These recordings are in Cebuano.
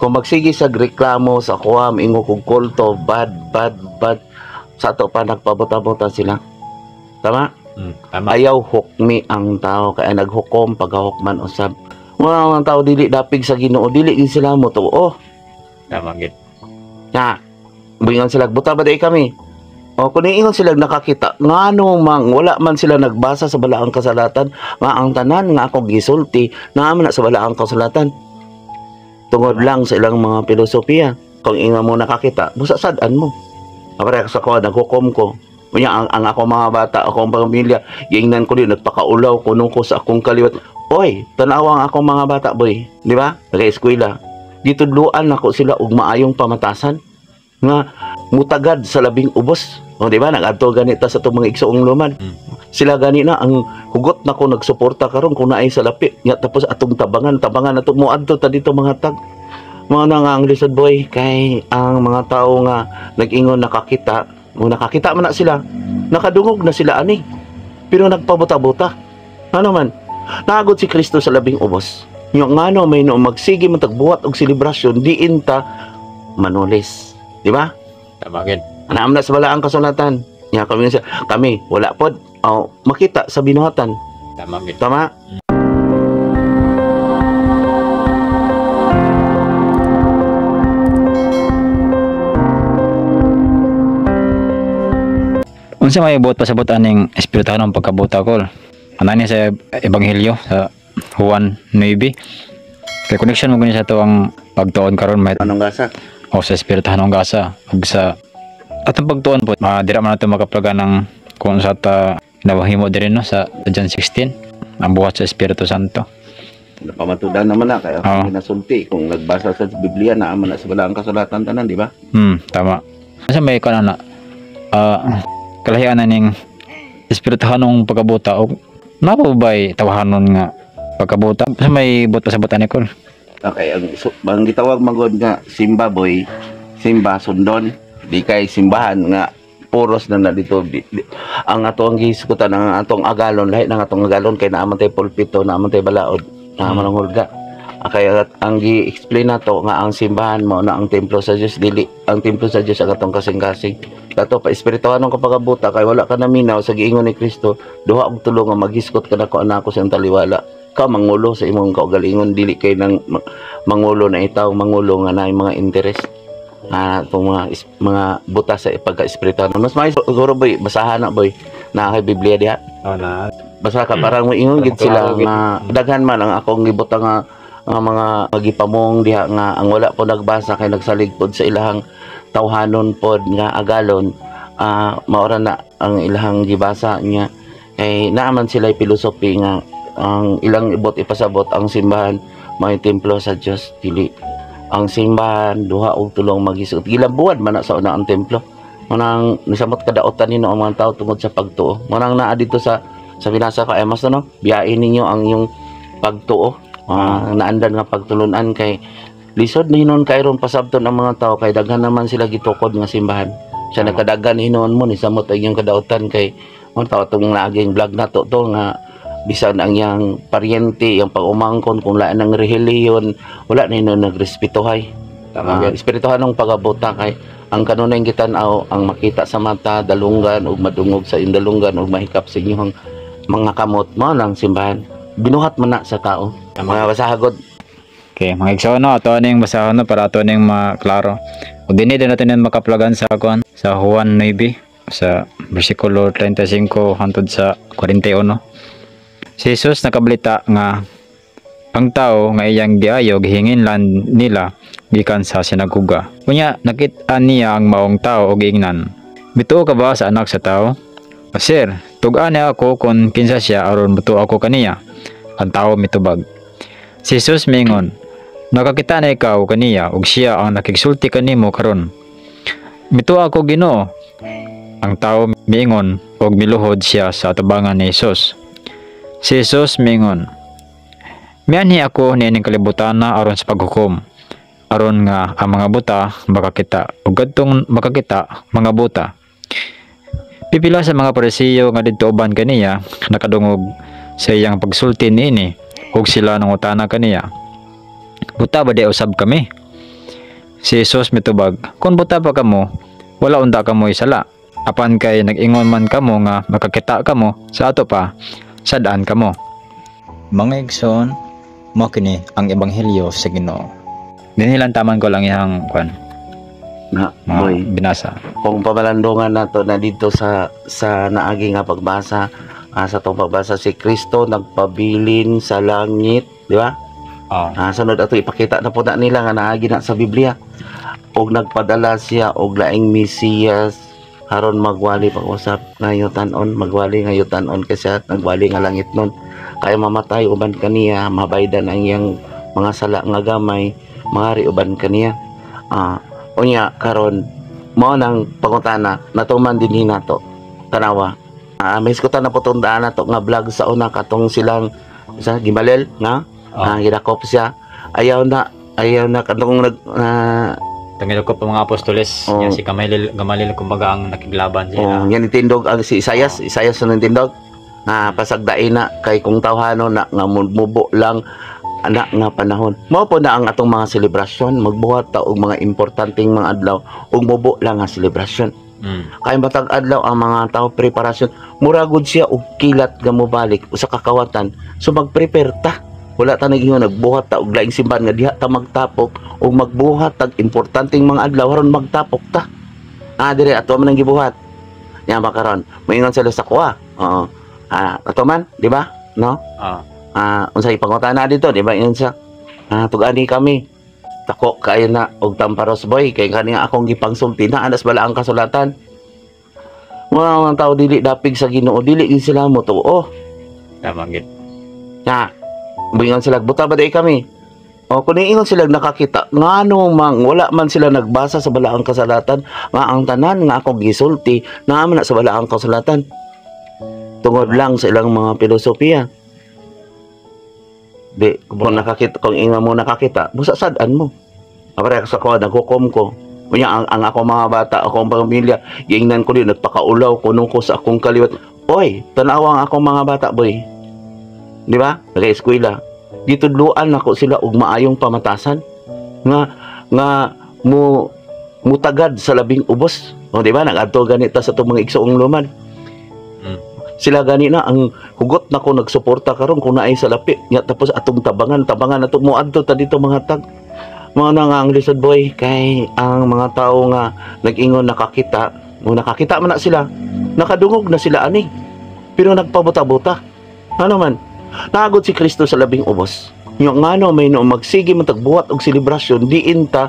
Kung magsige sa reklamo sa kuha, ingo kog kulto, bad, bad, bad. Sa ato pa nagpabuta-buta sila. Tama? Tama. Ayaw hukmi ang tao kaya naghukom pagahukman usab. Mga ang tao dili dapig sa Ginoo, dili gid sila mo tuo. Tama gid. Na, buingon sila, buta ba di kami? O kung iingon sila nakakita, ngano mang wala man sila nagbasa sa balaang kasalatan, nga ang tanan nga akong gisulti, naa man na sa balaang kasulatan. Tungod lang sa ilang mga filosofiya. Kung inga mo nakakita, busa sad-an mo. Apare sa ko naghukom ko. Unya ang ako mga bata, akong pamilya, giingnan ko din nagpakaulaw kuno ko sa akong kaliwat. Oy, tanawa ang akong mga bata, boy. Di ba? Nag-eskwela. Gitudluan nako sila og maayong pamatasan nga mutagad sa labing ubos. O di ba nagadto ganita sa itong mga igsoong luman. Sila gani na ang hugot nako nagsuporta karon kung naay sa lapi. Nya tapos atong tabangan, tabangan nato moadto ta dito mga tag. Mao na nga ang lisod, boy, kay ang mga tao nga nag-ingon nakakita, kung nakakita man na sila, nakadungog na sila ani. Pero nagpabuta-buta. Ano man? Naagod si Kristo sa labing ubos. Yung ngano may no magsige man tagbuhat og selebrasyon diin ta manulis. Di ba? Tama gid. Anaam na sa balaang kasulatan. Nya kami sa kami wala pod. Oh, makita sa binuhatan. Tama gid. Tama? Unsa may buot pasabot aning espirituhanong pagkabuta kol? Ano ni sa Ebanghelyo sa Juan 9. Kay connection mo gani sa tuang pagtuon karon may Anong gasa? O sa espirituhanong gasa ug sa atong pagtuon po, dira man nato makaplaga ng kung sa ta nawahimo diri no sa John 16 ang buhat sa Espiritu Santo. Napamatudan naman na kaya Oo. kung ginasulti kung nagbasa sa Biblia naa man na sa balaang kasulatan tanan, di ba? Tama. Unsa may kanon na kalahian na ning espirituhanong pagkabuta o napa ba'y tawahanon nga pagkabuta? Unsa may buot pasabot ani kol? Okay, ang, so, ang gitawag magod nga simba, boy, simba sundon, di kay simbahan nga puros na na dito. Ang atong gihisgutan ang atong agalon, lahi ng atong agalon kay naa man tay pulpito, naa man tay balaod, naa man ang hulga. Kaya ang gi-explain nato nga ang simbahan mo na ang templo sa Dios, dili ang templo sa Dios ang atong kasing-kasing. Kato pa espirituhanon ka pagabuta kay wala ka naminaw sa giingon ni Kristo, duha og tulo nga maghisgot ka nako anako sa iyong taliwala. Ka mangulo sa imong kaugalingon, dili kay nang mangulo na itaw, mangulo nga naay mga interest. Itong mga mga buta sa pagka-espirituhanon. Mas may siguro, boy, basahan na, boy. Na kay Biblia diha. Oh, na. Basa ka parang moingon gid sila Klaro gid. nga daghan man ang akong gibuta nga nga mga magipamong diha nga ang wala po nagbasa kay nagsalig pod sa ilahang tawhanon pod nga agalon, maora na ang ilahang gibasa niya kay naaman sila philosophy nga ang ilang ibot ipasabot ang simbahan may templo sa Dios, dili ang simbahan duha og tulong magisuot gilambuan man na sa una ang templo. Manang nisamot kadaotan nino ang mga tao tungod sa pagtuo. Manang naa dito sa binasa ko ay mas ano, biyain ninyo ang inyong pagtuo. Naandan nga pagtulunan kay lisod na hinon kay ron pasabton ang mga tao kay daghan naman sila gitukod nga simbahan. Siya nagkadagan hinon mo ni samot ang inyong kadautan kay mo tao tong naaging vlog na to to nga bisan ang iyang paryente, iyang pag-umangkon kung laan ng relihiyon, wala na hinon nagrespetuhay. Tama gid. Espirituhanong pagabuta kay ang kanunay gitan-aw ang makita sa mata, dalunggan ug madungog sa inyong dalunggan ug mahikap sa inyong mga kamot mo lang simbahan. Binuhat man na sa tao. Tama. Mga basahagod. Okay, mga igsoon no, ato aning basahon no para ato aning maklaro. O dinhi din natin yan makaplagan sa kuan sa Juan 9 sa bersikulo 35 hangtod sa 41. Si Jesus nakabalita nga ang tao nga iyang giayo gihingin lan nila gikan sa sinagoga. Unya nakit-an niya ang maong tao og giingnan, "Mituo ka ba sa anak sa tao?" "Sir, tug-an niya ako kung kinsa siya aron mutuo ako kaniya." Ang tao mitubag. Si Jesus miingon, "Nakakita na ikaw kaniya ug siya ang nakigsulti kanimo karon." "Mituo ako, Ginoo." Ang tao miingon ug miluhod siya sa atubangan ni Jesus. Si Jesus miingon, "Mianhi ako niining kalibutan na aron sa paghukom, aron nga ang mga buta makakita ug kadtong makakita mga buta." Pipila sa mga Parisiyo nga didto uban kaniya nakadungog sa iyang pagsulti niini ug sila nangutana kaniya, "Buta ba di usab kami?" Si Jesus mitubag, "Kung buta pa kamo, wala unta kamo sala. Apan kay nag-ingon man kamo nga makakita kamo, sa ato pa, sad-an kamo." Mga igsoon, mao kini ang ebanghelyo sa Ginoo. Dinhi lang taman ko lang iyang kwan, Na, mga boy. binasa. Kung pamalandungan nato na dito sa naagi nga pagbasa, sa tong pagbasa, si Kristo nagpabilin sa langit, di ba? Oh. Sunod ato ipakita na po na nila nga naagi na sa Biblia. Og nagpadala siya og laing Mesiyas aron magwali pag-usap ngayon tanon, magwali ngayon tanon kasi nagwali nga langit nun. Kaya mamatay uban kaniya, mabaydan ang iyang mga sala nga gamay, mangari uban kaniya. Unya karon mao nang pangutana natuman din nato. Tanawa. May iskutan na po tong daan nato nga vlog sa una katong silang sa Gimalel nga gidakop siya. Ayaw na katong nag Tangilo ko pa mga apostoles, Oh. yan si Gamaliel, Gamaliel kumbaga ang nakiglaban siya. Oh, yan itindog ang si Isayas, Isayas na nitindog. Nga pasagdain na kay kung tawhano na nga mubo lang anak nga panahon. Mao po na ang atong mga selebrasyon, magbuhat ta og mga importanteng mga adlaw ug mubo lang nga selebrasyon. Kay matag adlaw ang mga tao preparasyon, mura gud siya og kilat nga mobalik usa ka kawatan. So magprepare ta. Wala ta nag-ingon nagbuhat ta og laing simbahan nga diha ta magtapok ug magbuhat tag importanteng mga adlaw aron magtapok ta. Dire ato man ang gibuhat. Nya ba karon? Moingon sila sa kuha. Oo. Ato man, di ba? No? Unsay pangutana dito, di ba? Ingon siya. Tug-ani kami. Tako kayo na og tamparos, boy, kay kani nga akong gipangsulti na anas bala ang kasulatan. Mga mga tao dili dapig sa Ginoo, dili gid sila mo tuo. Tama gid. Na, moingon sila, buta ba di kami? O kung ingon sila nakakita, ngano mang wala man sila nagbasa sa balaang kasulatan nga ang tanan nga akong gisulti naa man na sa balaang kasulatan. Tungod lang sa ilang mga filosofiya. Di, kung nakakita, kung ingon mo nakakita, busa sad-an mo. Apare sa ko, naghukom ko. Unya, ang ako mga bata, akong pamilya, giingnan ko din, nagpakaulaw kuno ko sa akong kaliwat. Oy, tanawa ang akong mga bata, boy. Di ba? Nag-eskwela. Gitudluan nako sila og maayong pamatasan nga nga mo mutagad sa labing ubos. O di ba? Nagadto ganita sa itong mga igsoong luman. Sila gani na ang hugot nako nagsuporta karon kung naay sa lapi. Nya tapos atong tabangan, tabangan nato mo adto ta dito mga tag. Mga na nga ang lisod, boy, kay ang mga tao nga nag-ingon nakakita, mo nakakita man na sila, nakadungog na sila ani. Pero nagpabuta-buta. Ano man? Naagod si Kristo sa labing ubos. Yung ngano may no magsige man tagbuhat og selebrasyon diin ta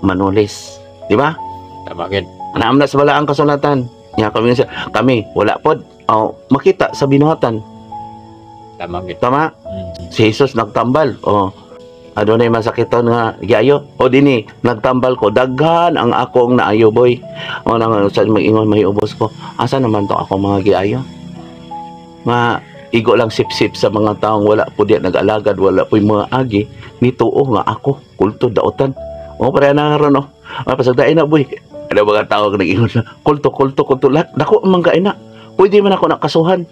manulis. Di ba? Tama gid. Naam na sa balaang kasulatan. Nya kami siya, kami wala pod. Oh, makita sa binuhatan. Tama gid. Tama? Si Jesus nagtambal. Oh. Adunay masakiton nga giayo. O dinhi nagtambal ko, daghan ang akong naayo, boy. O nang sa mag-ingon may ubos ko. Asa naman to ako mga giayo? Nga igo lang sip-sip sa mga taong wala po diya nag-alagad, wala po mga agi, nituo nga ako, kulto daotan. O pareha na ron, oh. Ay, pasagdain na, boy. Ano mga tao nga nag-ingon na, kulto, kulto, kulto, lahat. Dako man kay na. Pwede man ako nakasuhan.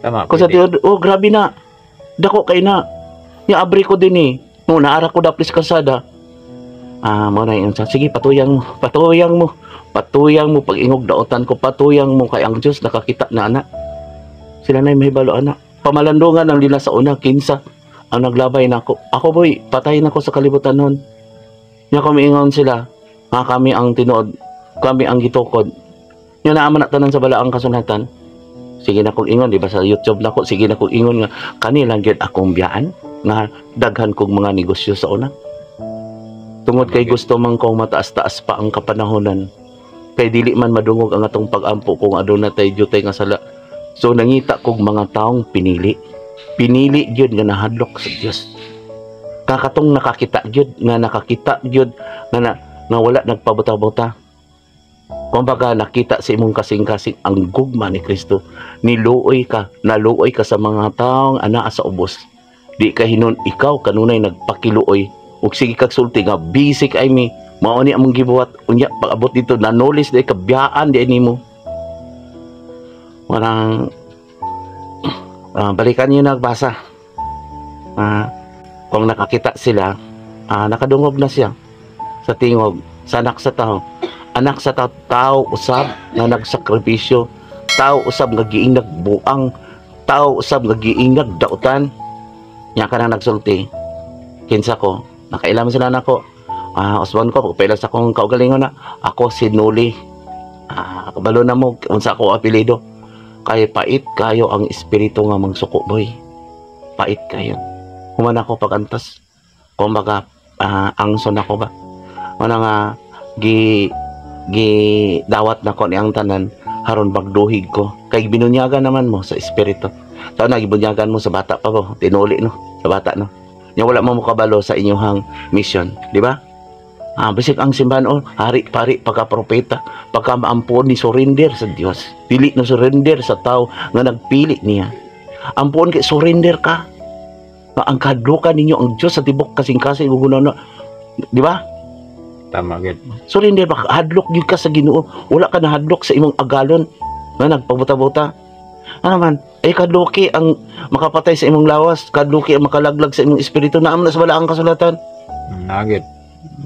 Tama. Kung sa Pwede. tiyo, oh, grabe na. Dako kay na. Nya abri ko din eh. No, naara ko daplis kasada. Mo na yun. Sige, patuyang mo. Patuyang mo. Patuyang mo. Pag ingog daotan ko, patuyang mo. Kay ang Diyos nakakita na, anak. Sila na may mahibalo, anak. Pamalandungan ang lila sa una, kinsa. Ang naglabay na ako. Ako, boy, patay na ko sa kalibutan nun. Nya kami ingon sila. Nga kami ang tinuod. Kami ang gitukod. Nya naaman na tanan sa balaang kasulatan. Sige na kong ingon, di ba sa YouTube na ko, sige na kong ingon nga kanilang gyud akong biyaan nga daghan kong mga negosyo sa una. Tungod kay gusto man kong mataas-taas pa ang kapanahonan. Kay dili man madungog ang atong pag-ampo kung aduna tay jutay nga sala. So nangita kog mga taong pinili. Pinili gyud nga nahadlok sa Dios. Kakatong nakakita gyud nga nakakita gyud nga na, nga wala nagpabuta-buta. Kumbaga nakita sa imong kasing-kasing ang gugma ni Kristo. Niluoy ka, naluoy ka sa mga taong anaa sa ubos. Di ka hinon ikaw kanunay nagpakiluoy ug sige kag sulti nga busy kay mi. Mao ni among gibuhat unya pag-abot dito nanulis di ka biyaan di nimo. Walang balikan niyo nagbasa. Kung nakakita sila, nakadungog na siya. Sa tingog sa anak sa tao. Anak sa tao, tao usab nga nagsakripisyo, tao usab nga giingnag buang, tao usab nga giingnag dautan. Nya ka nang nagsulti. Kinsa ko? Nakaila man sila nako. Usbon ko pagpaila sa akong kaugalingon na ako si Nuli. Kabalo na mo unsa ako apelyido. Kay pait kayo ang espiritu nga mangsuko, boy. Pait kayo. Human ako pagantos. Kumbaga, angson ako ba. Una nga gi gi dawat nako ni ang tanan haron bagduhig ko. Kay binunyagan naman mo sa espiritu. Tao na gibunyagan mo sa bata pa bo, tinuli no, sa bata no. Nya wala mo mokabalo sa inyong mission, di ba? Bisag ang simbahan oh, hari pari pagka propeta, pagka maampon ni surrender sa Dios. Dili no surrender sa tao nga nagpili niya. Ampon kay surrender ka. Nga ang kahadlukan ninyo ang Dios sa tibok kasing-kasing ug na, di ba? Tama gid. Surrender ba, hadlok gyud ka sa Ginoo. Wala ka nahadlok sa imong agalon nga nagpabuta-buta. Ano man, ay kadluki ang makapatay sa imong lawas, kadluki ang makalaglag sa imong espiritu. Naam na sa balaang kasulatan. Nagit.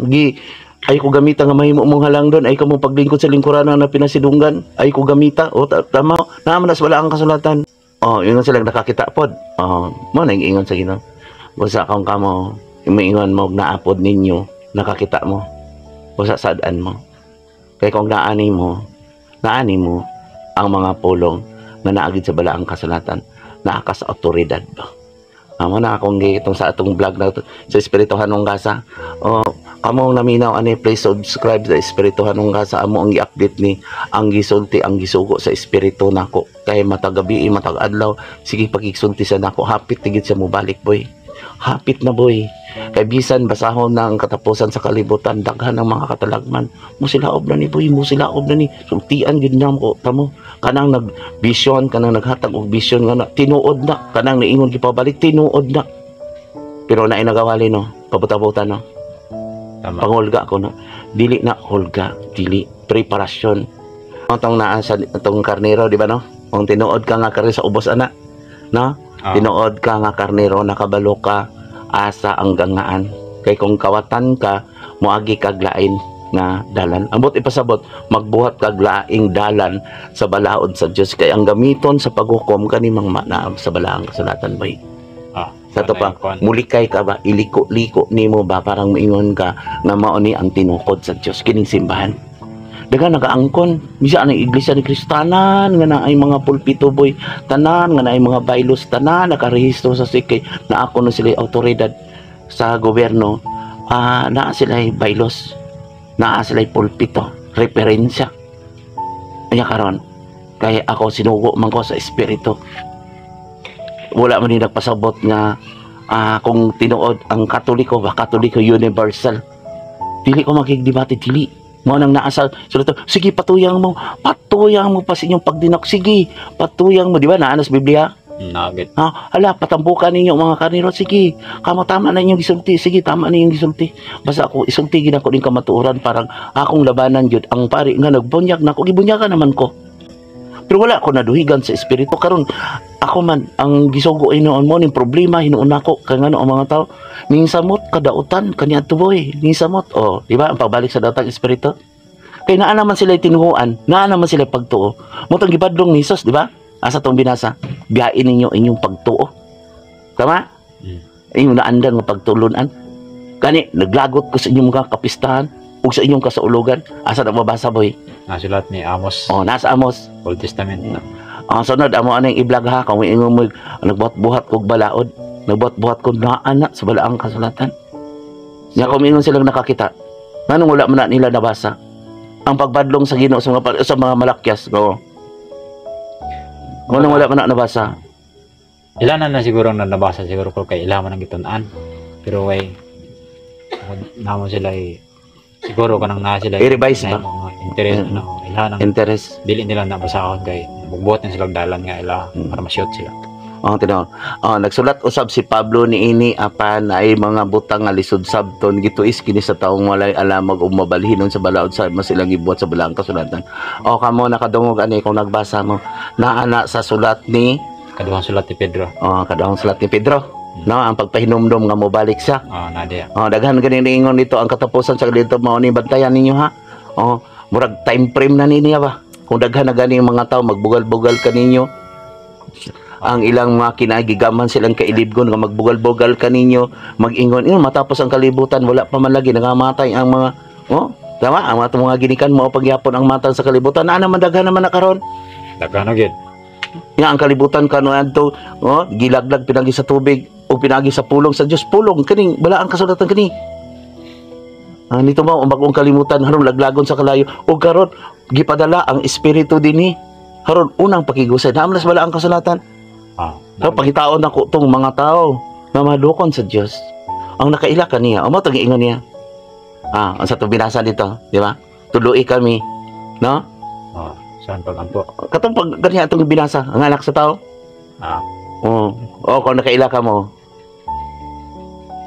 Gi ay ko gamita nga mahimo mong halangdon, ay ko mo paglingkod sa lingkuran na pinasidunggan, ay ko gamita. O tama, naam na sa balaang kasulatan. Oh, yun nga silang nakakita pod. Oh, mo na ingon sa Ginoo. Busa kung kamo imingon mo naapod ninyo, nakakita mo. Busa sad-an mo. Kay kung naani mo ang mga pulong nga naagid sa balaang kasulatan, naa ka sa otoridad ba. Amo na akong gitong sa atong vlog na to, sa Espirituhanong Gasa. O kamo ang naminaw ani, please subscribe sa Espirituhanong Gasa. Amo ang gi-update ni ang gisulti, ang gisugo sa espiritu nako. Kay matag gabi, matag adlaw, sige pagigsulti sa nako, hapit tigit siya mobalik, boy. Hapit na, boy. Kay bisan basahon na ang katapusan sa kalibutan, daghan ang mga katalagman. Musilaob na ni, boy, musilaob na ni. Sultian gyud na ko tamo. Kanang nag vision, kanang naghatag og vision nga na, tinuod na, kanang niingon gipabalik, tinuod na. Pero naay nagawali no, pabuta-buta no. Tama. Pangulga ko no. Dili na hulga, dili preparasyon. Atong naa sa atong karnero, di ba no? Kung tinuod ka nga karnero sa ubos ana, no? Tinuod ka nga karnero, nakabalo ka asa ang gangaan. Kay kung kawatan ka, moagi kag lain nga dalan. Ambot ipasabot, magbuhat kag laing dalan sa balaod sa Dios, kay ang gamiton sa paghukom kani mang manaam sa balaang kasulatan, bay. Sa to pa, mulikay ka ba, iliko-liko nimo ba, parang moingon ka nga mao ni ang tinukod sa Dios kining simbahan. Daghang nagaangkon, bisa ang Iglesia ni Cristo, tanan nga naay mga pulpito, boy, tanan nga naay mga bylaws, tanan nakarehistro sa SIC, na ako na sila autoridad sa gobyerno, naa sila bylaws, naa sila pulpito, referensya. Anya karon, kay ako sinugo man ko sa espiritu. Wala man ni nagpasabot nga kung tinuod ang Katoliko ba, Katoliko universal. Dili ko makigdebate, dili. Mao nang naa sa sulat. Sige, patuyang mo pa sa inyong pagdinak. Sige, patuyang mo, di ba naa na sa Biblia? Nagit. Ha, hala, patambukan ninyo mga karnero. Sige, kamo tama na inyong gisulti. Sige, tama na inyong gisulti. Basta ako isulti gid ako ning kamatuoran, parang akong labanan gyud ang pari nga nagbunyag nako, gibunyagan naman ko. Pero wala ko naduhigan sa espiritu karon. Ako man ang gisugo hinuon mo ning problema hinuon nako kay ngano ang mga tao ning samot kadautan kaniadto, boy, ning samot. Oh, di ba ang pagbalik sa daotang espiritu? Kay naa naman sila tinuhuan, naa naman sila pagtuo. Mo tong gibadlong ni Jesus, di ba? Asa tong binasa? Biyain ninyo inyong pagtuo. Tama? Inyong naandan nga pagtulunan. Kani naglagot ko sa inyong mga kapistahan ug sa inyong kasaulugan. Asa na mabasa, boy? Nasulat ni Amos. Oh, nasa Amos. Old Testament. Ang sunod amo anang i-vlog ha, kung ingon mo nagbuhat-buhat kog balaod, nagbuhat-buhat ko naa na sa balaang kasulatan. Nya kung ingon silang nakakita, nganong wala man na nila nabasa? Ang pagbadlong sa Ginoo sa mga malakyas, go. Nganong wala man na nabasa? Ilan na na siguro na nabasa siguro ko kay ilan man ang gitun-an. Pero kay namo sila ay siguro kanang na sila I-revise ba? Mga interest no, ilan ang Interest. Dili nila nabasahon kay magbuhat na sila og dalan nga ila para ma-shoot sila. Oh, tinaw. Oh, nagsulat usab si Pablo niini, apan ay mga butang nga lisod sabton, gituis kini sa taong walay alamag ug mabalhinon sa balaod sa mas ilang gibuhat sa balaang kasulatan. O kamo nakadungog ani, kung nagbasa mo, naa na sa sulat ni Kaduhang sulat ni Pedro. Oh, kaduhang sulat ni Pedro. No, ang pagpahinumdom nga mobalik siya. Ah, na diya. Oh, daghan gani niingon dito ang katapusan sa dito mao ni bantayan ninyo ha. Oh, murag time frame na niya ba? Kung daghan na gani ang mga tao magbugal-bugal kaninyo, ang ilang mga kinagigaman silang kailibgon nga magbugal-bugal kaninyo, mag-ingon, "Ingon matapos ang kalibutan, wala pa man lagi nangamatay ang mga," oh, tama ang mga mga ginikan mo pagyapon ang matang sa kalibutan. Naa naman daghan naman na karon. Daghan na gyud. Nga ang kalibutan kano adto, oh, gilaglag pinagi sa tubig o pinagi sa pulong sa Dios, pulong kaning balaang kasulatan kani. Ah, nito mo ang bagong kalimutan haron laglagon sa kalayo o karon gipadala ang espiritu dinhi haron unang pakigusay naman sa balaang kasulatan. Ah. So, pangitaon nako tong mga tao nga madukon sa Dios. Ang nakaila kaniya, amo tong giingon niya. Ah, ang sa itong binasa dito, di ba? Tudloi kami, no? Oh, saan pag-ampo? Katong pag ganiya itong binasa, ang anak sa tao. Ah. Oo. Oh, kung nakaila ka mo.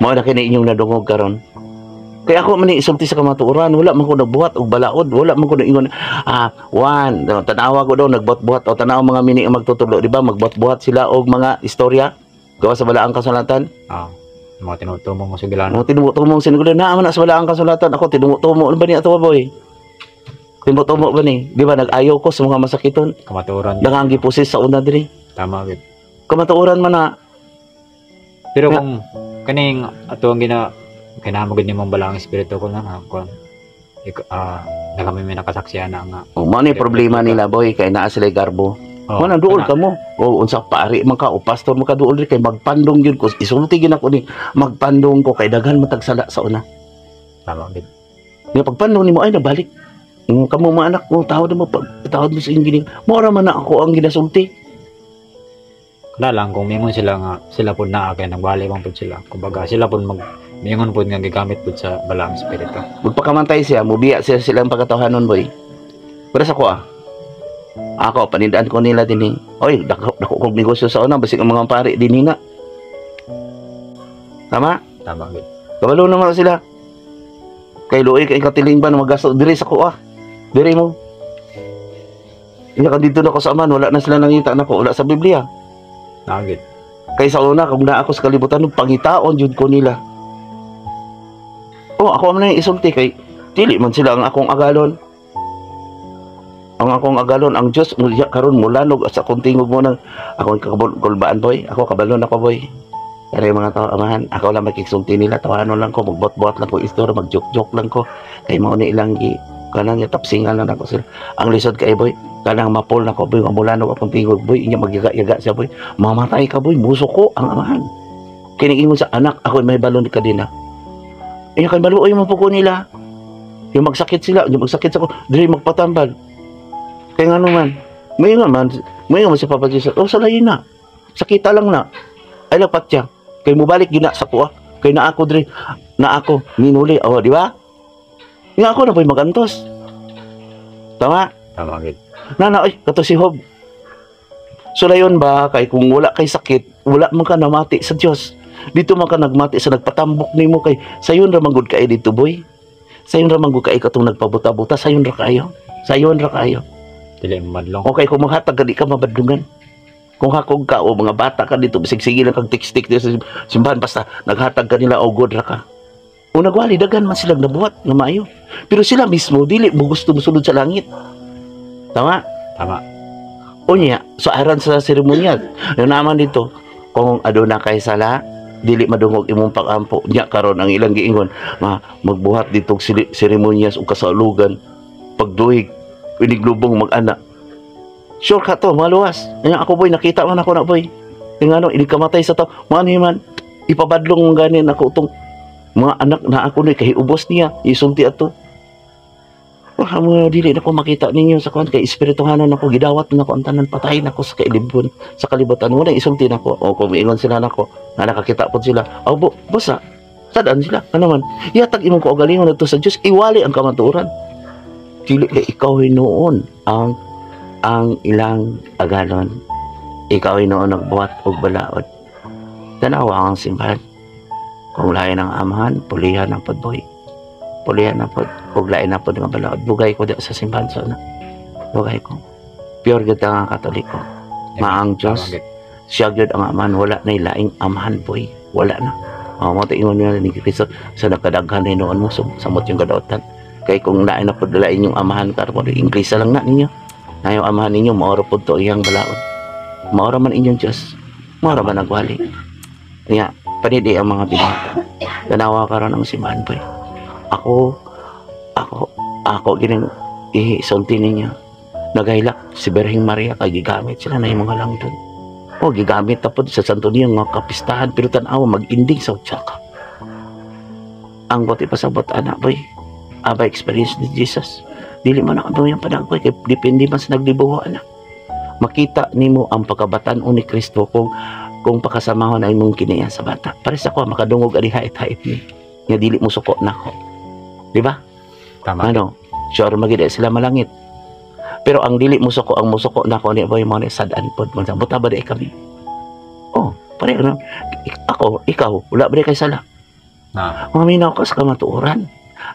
Mao na kini inyong nadungog karon. Kaya ako man isulti sa kamatuoran, wala man ko nagbuhat og balaod, wala man ko naingon, ah, one, no, tanawa ko daw nagbuhat-buhat o tanaw mga mini ang magtutudlo, di ba? Magbuhat-buhat sila og mga istorya gawa sa balaang kasulatan. Ah. Mga tinutumong mo sa gilano. Mga tinumo-tumo sinigulo na man sa balaang kasulatan. Ako tinumo-tumo ba ni ato boy? Tinumo-tumo ba ni? Di ba nag-ayaw ko sa mga masakiton? Kamatuoran. Dangang gipusis sa una diri. Tama gyud. Kamatuoran man na. Pero kung kaning ato ang gina kinahanglan gud nimong balaang espiritu ko na nga kon ah na kami may nakasaksihan na nga. Oh, mao ni problema nila boy kay naa sila garbo. Oh, Mo duol kana. ka mo. O unsa pari man ka o pastor man ka duol ri kay magpandong gyud ko. Isulti gyud ako ni magpandong ko kay daghan matagsala sa una. Tama gid. Nga pagpandong nimo ay nabalik. Kamo mga anak mo tawad mo pag tawad mo sa inyong gining. Mao ra man na ako ang ginasulti. Kana lang kung mingon sila nga sila pud naa kay nagbali man pud sila. Kumbaga sila pud mag mingon pud nga gigamit pud sa balaang espiritu. Magpakamantay siya, mubiya siya silang pagkatawhanon boy. Pero sa ko ah. Ako, panindaan ko nila din eh. Oy, dako, dako kong negosyo sa una, basig ang mga pari din na. Tama? Tama gid. Kabalo naman sila. Kay luoy kay katiling ba na magasto diri sa kuha. Diri mo. Iya ka dito na ko sa aman, wala na sila nangita nako, wala sa Biblia. Naa gid. Kay sa una kung naa ako sa kalibutan pangitaon jud ko nila. Oh, ako man na isulti kay dili man sila ang akong agalon. Ang akong agalon ang Dios mulya karon mulanog sa akong tingog mo nang akong kakabulbaan boy. Ako kabalon ako boy. Pero yung mga tao, amahan, ako lang makiksulti nila, tawanan lang ko, magbuhat-buhat lang ko, istorya, mag-joke-joke lang ko. Kay mao ni ilang gi, kanang tapsingan lang ako sila. Ang lisod kay boy, kanang mapol na ko boy, mulanog akong tingog boy, inya magyaga-yaga siya boy. Mamatay ka boy, muso ko ang amahan. Kiniingon sa anak, ako may balon ka din na. Inya kay maluoy man po ko nila. Yung magsakit sila, yung magsakit sa ko, dili magpatambal. Kaya nga naman, may nga man si Papa Jesus, oh salayin na. Sakita lang na. Ay lapat siya. Kay mubalik gina sa kuha. Kay na ako diri, na ako minuli. Oh, di ba? Nga ako na po'y magantos. Tama? Tama gid. Nana, ay, kato si Hob. Sulayon ba, kay kung wala kay sakit, wala man ka namati sa Dios. Dito man ka nagmati sa nagpatambok nimo kay sayon ra man gud kay dito boy. Sayon ra man gud kay katong nagpabuta-buta, sayon ra kayo. Sayon ra kayo. Dili madlong. Okay, kung maghatag ka di ka mabadlungan. Kung hakog ka o mga bata ka dito, bisig sige lang kag tik-tik dito sa simbahan basta naghatag ka nila o good ra ka. O nagwali daghan man silang nabuhat nga maayo. Pero sila mismo dili mo gusto mosulod sa langit. Tama? Tama. Unya, so aran sa seremonyal. Yung naman dito, kung aduna kay sala, dili madungog imong pag-ampo. Nya karon ang ilang giingon, ma magbuhat dito og seremonyas ug kasalugan, pagduhig, iniglubong mag-ana. Sure ka to, maluwas. Nya ako boy, nakita man ako na boy. Yung ano, inigkamatay sa tao. Mano man, ipabadlong man ganin ako tong mga anak na ako ni kahiubos niya, isulti ato. Wala mo dili na ko makita ninyo sa kuan kay espirituhanon ako gidawat na ako ang tanan patay na ako sa kailibon sa kalibutan wala isulti nako o kung miingon sila nako nga nakakita pod sila o bo basta sadaan sila ano man yatag imong kaugalingon adto sa Dios iwali ang kamatuoran dili kay ikaw hinuon ang ilang agalon ikaw hinuon nagbuhat og balaod tanawa ang simbahan kung lain ang amahan pulihan ang podboy pulihan na pod ug lain na pod nga balaod bugay ko di sa simbahan sa una bugay ko pure gyud nga Katoliko maang Dios Tama gid. Siya gyud ang amahan, wala na laing amahan, boy. Wala na. Oh, mo ingon nga ni Kristo sa nakadaghan na hinuon mo samot yung kadautan. Kay kung lain na pud lain yung amahan karon, Inglesa lang na ninyo. Na yung amahan ninyo maoro pud to iyang balaod. Maoro man inyong Diyos. Maoro man nagwali. Nya, panidi ang mga binata. Tanawa karon ang simbahan, boy. Ako gining isulti ninyo. Nagahilak si Birheng Maria kay gigamit sila na yung mga langdon. O gigamit ta pod sa Santo Niño nga kapistahan, pero tan-awa mag-ending sa utsaka. Ang buti pasabot ana, boy. Aba experience ni Jesus. Dili man ako yung panagboy kay depende man sa naglibuho ana. Makita nimo ang pagkabatan ni Kristo kung pakasamahon ay imong kiniya sa bata. Pares ako makadungog ani hait-hait ni. Nga dili mo suko nako. Di ba? Tama. Ano? Sure magid sila malangit. Pero ang dili mo suko, ang musuko nako ni boy mo ni sad-an pod mo. Buta ba di kami? Oh, pare ano? Ako, ikaw, wala ba di kay sala? Na. Maminaw ka sa kamatuoran.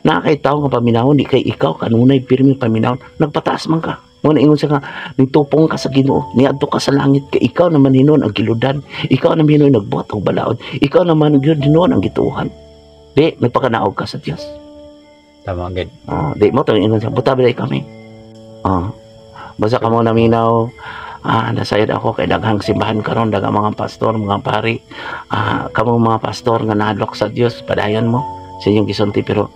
Na kay tao nga paminawon di kay ikaw kanunay pirmi paminawon, nagpataas man ka. Mo na ingon siya nga nitupong ka sa Ginoo, niadto ka sa langit kay ikaw naman hinuon ang giludan, ikaw naman hinuon nagbuhat og balaod, ikaw naman gyud hinuon ang gituohan. Di nagpakanaog ka sa Dios. Tama gid. Oh, di mo tong ingon siya, buta ba kami? Oh. Basta kamo naminaw, nasayod ako kay daghang simbahan karon, daghang mga pastor, mga pari. Kamo mga pastor nga nahadlok sa Dios, padayon mo sa inyong gisulti, pero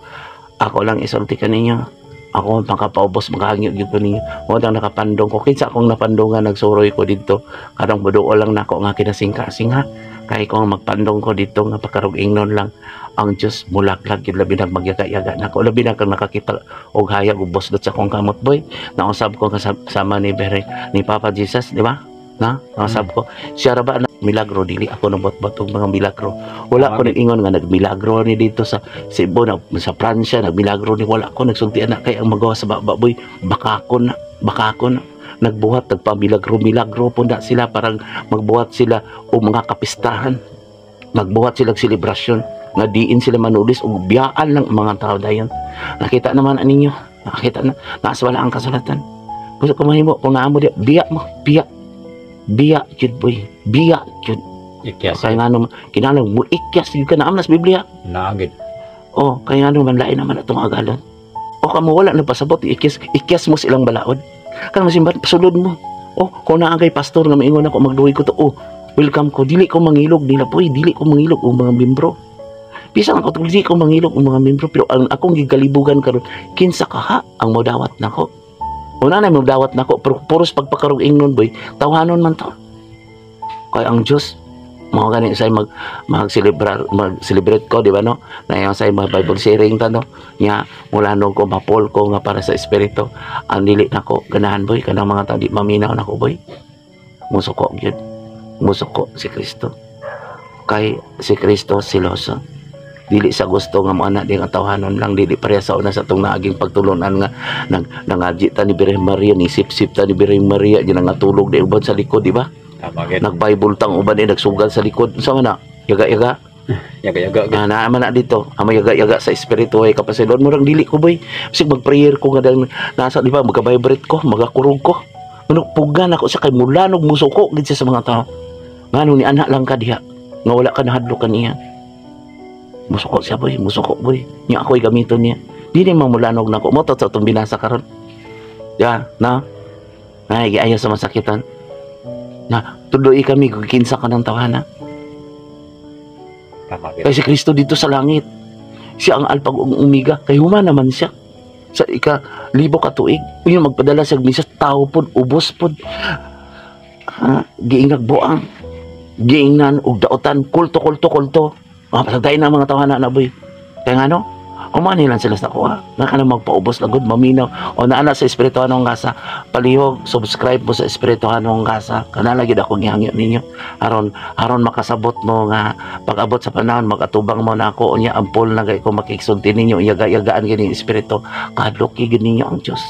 ako lang isulti kaninyo. Ako makapaubos, makahangyo gyud ko ninyo. Mo nang nakapandong ko, kinsa akong napandongan, nagsuroy ko didto. Karong buduol lang nako nga kinasingkasing ha. Kay ko ang magpandong ko didto nga pagkarog ingnon lang ang Dios mulaklag gyud, labi nag magyaga-yaga nako, labi na kang nakakita og hayag ug busdot sa akong kamot, boy. Nausab ko kasama ni Bere ni Papa Jesus, di ba? Na nausab ko siya ra ba na milagro, dili ako nabot-bot og mga milagro. Wala ko nag-ingon nga nagmilagro ni dito sa Cebu na, sa Pransya nagmilagro ni, wala ko nagsulti ana kay ang magawa sa baba, boy, baka ko na, baka ko na nagbuhat nagpamilagro milagro punda sila, parang magbuhat sila og mga kapistahan, magbuhat sila og selebrasyon nga diin sila manulis og biyaan lang ang mga tao dayon. Nakita naman ninyo, nakita na naas wala ang kasulatan. Gusto ko mahimo kung naamo di biya mo, biya, biya jud, boy, biya jud. Ikyas. Kay ngano kinahanglan mo ikyas gyud ka na sa Biblia. Na gid. Oh, kay ngano man lain naman atong agalon. O kamo wala na pasabot, ikyas, ikyas mo silang balaod. Kan masimban pasulod mo. Oh, kung naa kay pastor nga maingon ako magduhi ko to, oh, welcome ko. Dili ko mangilog nila, boy, dili ko mangilog og mga membro. Bisan ako dili ko mangilog og mga membro, pero ang akong gigalibugan karon kinsa kaha ang modawat nako. Una na modawat nako, pero puros pagpakarog ingnon, boy, tawhanon man to. Kay ang Dios mao gani say mag mag-celebrar mag-celebrate ko, di ba, no? Na yung say mga Bible sharing ta, no? Nya mula nung ko mapol ko nga para sa espiritu ang dili nako ganahan, boy, kanang mga tao di maminaw nako, boy. Musuko gyud, musuko si Kristo kay si Kristo siloso, dili sa gusto nga mo ana di nga tawhanon lang, dili pareha sa una sa atong naaging pagtulunan nga nag nangadji ta ni Birhen Maria, ni sip-sip ta ni Birhen Maria di nga tulog di uban sa likod, di ba? Tama gid. Nag-Bible tang uban eh nagsugal sa likod, unsa man na yaga-yaga. Yaga-yaga gid. Ah, naa man na dito ang may yaga-yaga sa espiritu ay kapasidon murag dili ko, boy, bisag mag-prayer ko nga dahil nasa, di ba, magka-vibrate ko, magakurog ko, manok pugan ako sa kay mulanog musuko gid siya sa mga tao. Ngano ni anak lang ka diha nga wala ka nahadlok kaniya. Musuko siya, boy, musuko, boy. Nya ako'y gamiton niya, dili mamulanog nako mo to sa atong binasa karon ya na ay giayo sa masakitan na tuloy kami kung kinsa ka ng tawana. Tama gid. Kay si Kristo dito sa langit. Siya ang alpag ug umiga. Kay human naman siya. Sa ika libo ka tuig. Unya magpadala siya misa, tao pod, ubos pod. Giingag buang. Giingnan og daotan, kulto, kulto, kulto. Pasagdain na ang mga tawhana na, boy. Kaya nga no, umani lang sila sa kuha. Nga ka na magpaubos lagod, maminaw. O naana sa Espirituhanong Kasa, palihog, subscribe mo sa Espirituhanong Kasa. Kana lagi ako gihangyo ninyo. Aron aron makasabot mo nga pag-abot sa panahon magatubang mo na ako, unya ampol na kay ko makigsulti ninyo, yaga-yagaan gini espiritu, kahadlok gyud ninyo ang Dios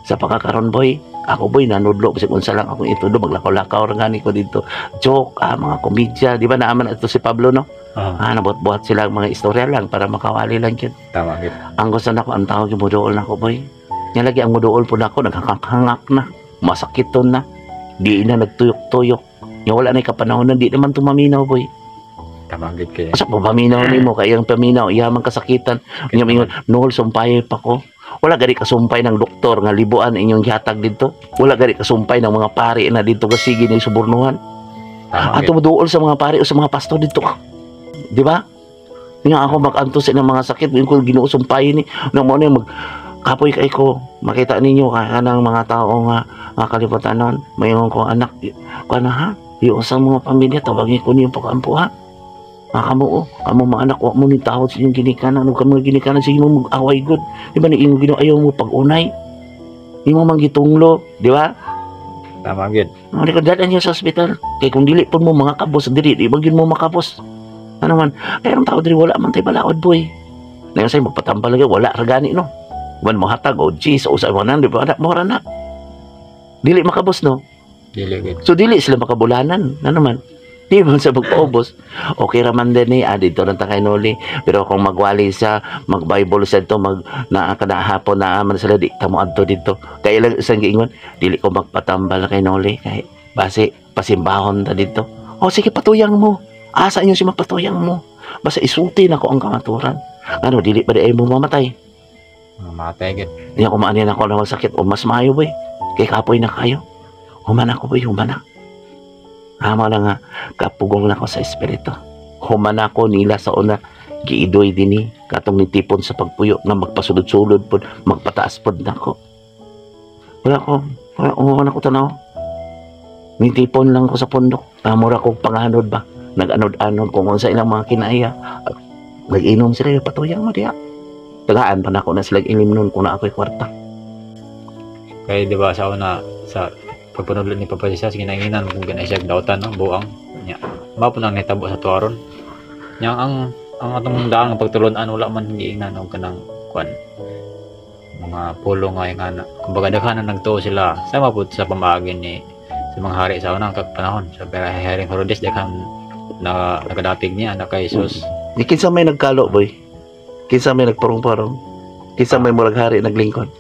sa pagkakaron, boy. Ako, boy, nanudlo bisag unsa lang akong itudo, maglakaw-lakaw ra gani ko dito, joke, mga komedya, di ba? Naaman ito si Pablo, no? Nabuhat-buhat sila ang mga istorya lang para makawali lang yun. Tama gid. Ang gusto nako ang tao muduol nako, boy. Nya lagi ang muduol po nako, naghangak na, masakiton na, di na nagtuyok-tuyok. Nga wala na kapanahon, di naman tumaminaw, boy. Tama gid kay. Asa pa paminaw nimo kay ang paminaw iya man kasakitan. Nya mingon, "Nol, sumpay pa ko." Wala gani kasumpay ng doktor nga libuan inyong gihatag didto. Wala gani kasumpay ng mga pari na didto kasige ni subornuhan. Tama Ato gid. moduol sa mga pari o sa mga pastor didto. Di ba? Nga ako mag-antos sa ilang mga sakit, yung ko Ginoo, sumpay ni. Nang mo na mag kapoy kay ko, makita ninyo kay kanang mga tao nga nga kalibutan nun. Mayon ko anak, kana ha? Yung sa mga pamilya, tawagin ko niyong pag-ampo ha. Ah, kamo oh, kamo mga anak, wa mo ni tawod sa inyong ginikanan, ug kamo ginikanan sige mo mag-away gud. Di ba ni ingon Ginoo, ayaw mo pag-unay. Imo man gitunglo, di ba? Tama gid. Ano ko dala niyo sa ospital. Kay kung dili pud mo mga kabos diri, di ba gyud mo makabos? Ano man, kaya ang tao diri wala man tay balaod, boy. Ngayon sa'yo, magpatambal lagi, wala ra gani, no? Wan mo hatag, o jeez, o sa mga di ba? Anak, mo na. Dili makabos, no? Dili gid. So, dili sila makabulanan. Ano man? Di man sa magpaubos. Okay raman din eh. Ah, dito lang ta kay Noli. Pero kung magwali siya, mag-Bible siya dito, mag, na kada hapon na man sila, di tamo adto dito. Kaya lang isang giingon, dili ko magpatambal kay Noli. Kay, base, pasimbahon ta dito. O sige, patuyang mo. Asa inyo si mapatuyang mo. Basta isuti na ko ang kamaturan. Ano, dili pa di ay mo mamatay. Matay gid. Niya kumaan niya ako na sakit o mas maayo, boy. Kay kapoy na kayo. Human ako, boy, human na. Amo lang nga, kapugong na ko sa espiritu. Human ako nila sa una, giidoy dinhi, katong nitipon sa pagpuyo, nga magpasulod-sulod pod, magpataas pod nako. Wala ko, wala, wala ko tanaw. Nitipon lang ko sa pundok. Amura kong panganod ba? Nag-anod-anod kung sa ilang mga kinaiya. Nag-inom sila, patuyang mo diya. Tagaan pa nako na sila ilim nun kung na ako'y kwarta. Kay di ba sa una sa pagpanudlo ni Papa Jesus, ginainginan kung ganay siya dautan, no, buang nya. Mao po nang nahitabo sa tuaron. Nya ang atong daang pagtulon-an wala man giingnan og kanang kuan mga pulo nga yung ana. Kumbaga daghan na nagtuo sila sama po sa pamaagi ni sa mga hari sa unang kag panahon sa Haring Herodes, daghan na nagadapig niya na kay Jesus. Di kinsa may nagkalo, boy? Kinsa may nagparong-parong? Kinsa may murag hari naglingkod?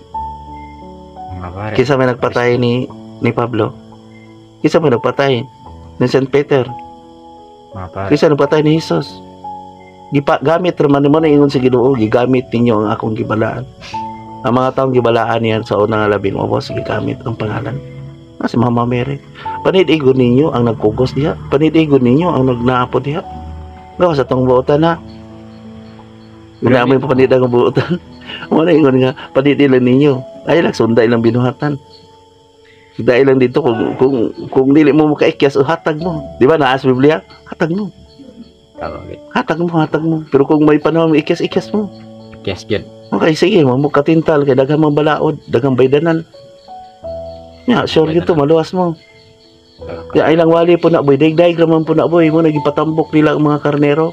Mga pare. Kinsa may nagpatay ni Pablo? Kinsa may nagpatay ni Saint Peter? Mga pare. Kinsa nagpatay ni Jesus? Gipa gamit raman mo na ingon sa Ginoo, gigamit ninyo ang akong gibalaan. Ang mga taong gibalaan niyan sa unang labing ubos, gigamit ang pangalan. Ah, si Mama Mary. Panidigon ninyo ang nagkugos diha. Panidigon ninyo ang nagnaapo diha. Gawa sa tong buotan na. Wala mo yung papanid ang buotan. Wala ingon nga, panidi lang ninyo. Ay lang, sunday lang binuhatan. Dahil lang dito, kung dili mo makaikyas, o hatag mo. Di ba, naa sa Biblia? Hatag mo. Tama gid. Hatag mo, hatag mo. Pero kung may panahon, ikyas, ikyas mo. Yes gid. Okay, sige, mo katintal, kay daghang mga balaod, daghang baydanan. Ya, sure gito, maluwas mo. Ya, ilang wali po na, boy, daig-daig raman po na, boy, mo nagipatambok nila ang mga karnero.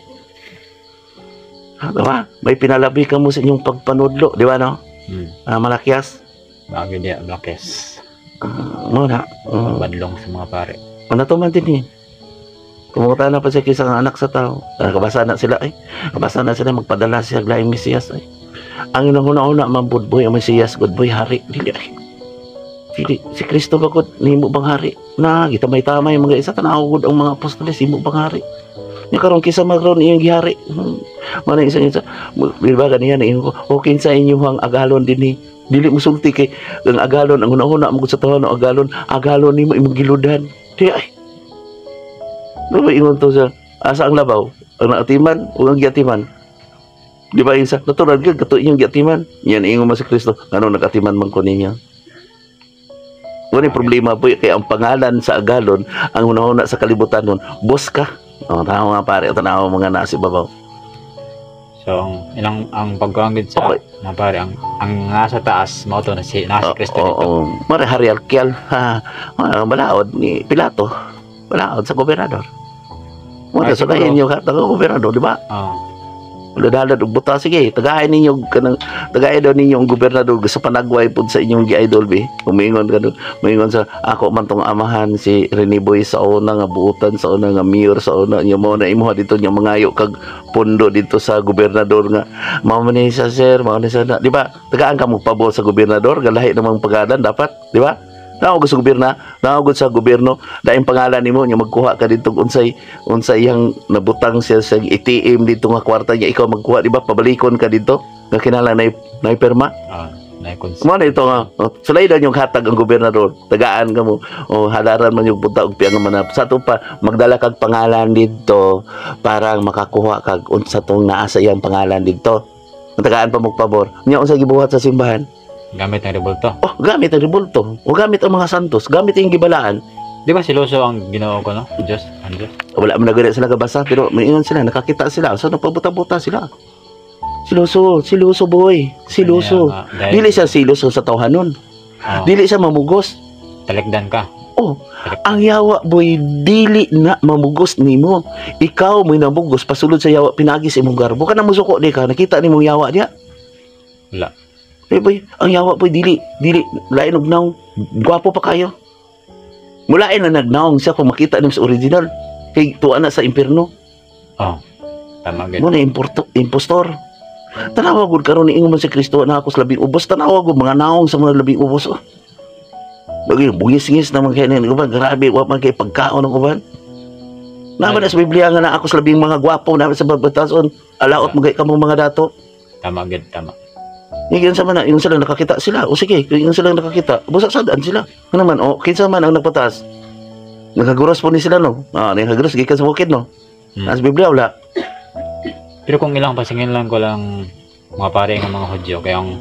Ha, di ba? May pinalabi ka mo sa inyong pagpanudlo, di ba, no? Ah, Malakias. Bagay diya Blakes. Mo na. Badlong sa mga pare. Ano to man din eh. Kumuta na pa siya kaysa ang anak sa tao. Ah, kabasa na sila eh. Kabasa na sila magpadala siya laing Mesiyas eh. Ang una-una man good boy ang Mesiyas, good boy hari dili ay. Dili si Kristo ba gud nimo bang hari? Na gitamay-tamay mga isa tanaw gud ang mga apostoles, himo bang hari? Nya karon kinsa man ron iyang gihari. Mana isa isa di ba ganiyan ingon ko, o kinsa inyuhang agalon dinhi? Dili mo sulti kay ang agalon ang una-una mo gud sa tawo agalon, agalon nimo imong giludan. Di ay. Ano ba ingon to sa asa ang labaw? Ang naatiman o ang giatiman? Di ba isa? Natural gyud kato inyong giatiman. Yan ingon man si Kristo. Ngano nagatiman man ko ninyo? Wala problema po kay ang pangalan sa agalon ang una-una sa kalibutan nun, boss ka. Oh, tama mga pare, tanaw mga nasa ibabaw. So ang ilang ang pagkaanggid sa mga pare ang nasa taas mao to na si nasa Kristo Oo, dito. oo. Mare hari alkyal. Ha, ah, balaod ni Pilato. Balaod sa gobernador. Mo Ay, sa siguro. inyo ka taga gobernador, di ba? Oo. Dalad og buta, sige, tagay ninyo kanang tagay daw ninyo ang gobernador sa panagway pud sa inyong gi-idol bi. Umingon ka doon, moingon sa ako man tong amahan si Rene Boy sa una nga buutan sa una nga mayor sa una nya mo na imuha dito nya mangayo kag pondo dito sa gobernador nga mao man ni siya sir, mao ni siya na, di ba? Tagaan ka mo pabor sa gobernador, galahi namang pagalan dapat, di ba? Naog sa gobyerno, naog sa gobyerno, daing pangalan nimo nya magkuha ka dito unsay unsay iyang nabutang siya sa ATM dito nga kwarta niya, ikaw magkuha, di ba? Pabalikon ka dito nga kinahanglan na pirma. Ah, na Mo na ito nga, oh, sulay daw yung hatag ang gobernador, tagaan ka mo, o halaran man yung punta og piyang manap. Sa ato pa, magdala kag pangalan dito para makakuha kag unsa tong naa sa iyang pangalan dito. Ang tagaan pa mo pabor. Nya unsa gibuhat sa simbahan? Gamit ng rebulto. Oh, gamit ang rebulto. O gamit ang mga santos, gamit ang gibalaan. Di ba siloso ang Ginoo ko, no? Diyos, ang Diyos. Wala man na sila gabasa, pero may ingon sila, nakakita sila. So nagpabuta-buta sila. Siloso, siloso boy, siloso. Kanya nga, dahil, Dili siya siloso sa tawhanon. Oh, Dili siya mamugos. Talikdan ka. Oh, ang yawa boy dili na mamugos nimo. Ikaw mo'y namugos pasulod sa yawa pinagi sa imong garbo. Kanang musuko di ka nakita nimong yawa diya. Wala. Eh boy, ang yawa boy dili dili lain og naong. Gwapo pa kayo. Mulain na nagnaong siya kung makita nimo sa original. Kay tuwa na sa impierno. Oh. Tama gid. Mo na impostor. Tanawa gud karon ni ingon man si Kristo na ako sa labing ubos. Tanawa gud mga naong sa mga labing ubos. Oh. Bagay bungis-ngis naman kay ni uban, grabe wa man kay pagkaon ng uban. Naman na sa Biblia nga na ako sa labing mga gwapo na sa babatason, alaot mo kay kamong mga dato. Tama gid, tama. Yung sa man na, yung sila nakakita sila. O sige, yung sila nakakita, busa sadaan sila. Ano naman, o kinsa man ang nagpatas. Nakaguros po ni sila no. Ah, nakaguros gikan sa bukid no. Sa Biblia wala. Pero kung ilang pasingin lang ko lang mga pare nga mga Hudyo kaya ang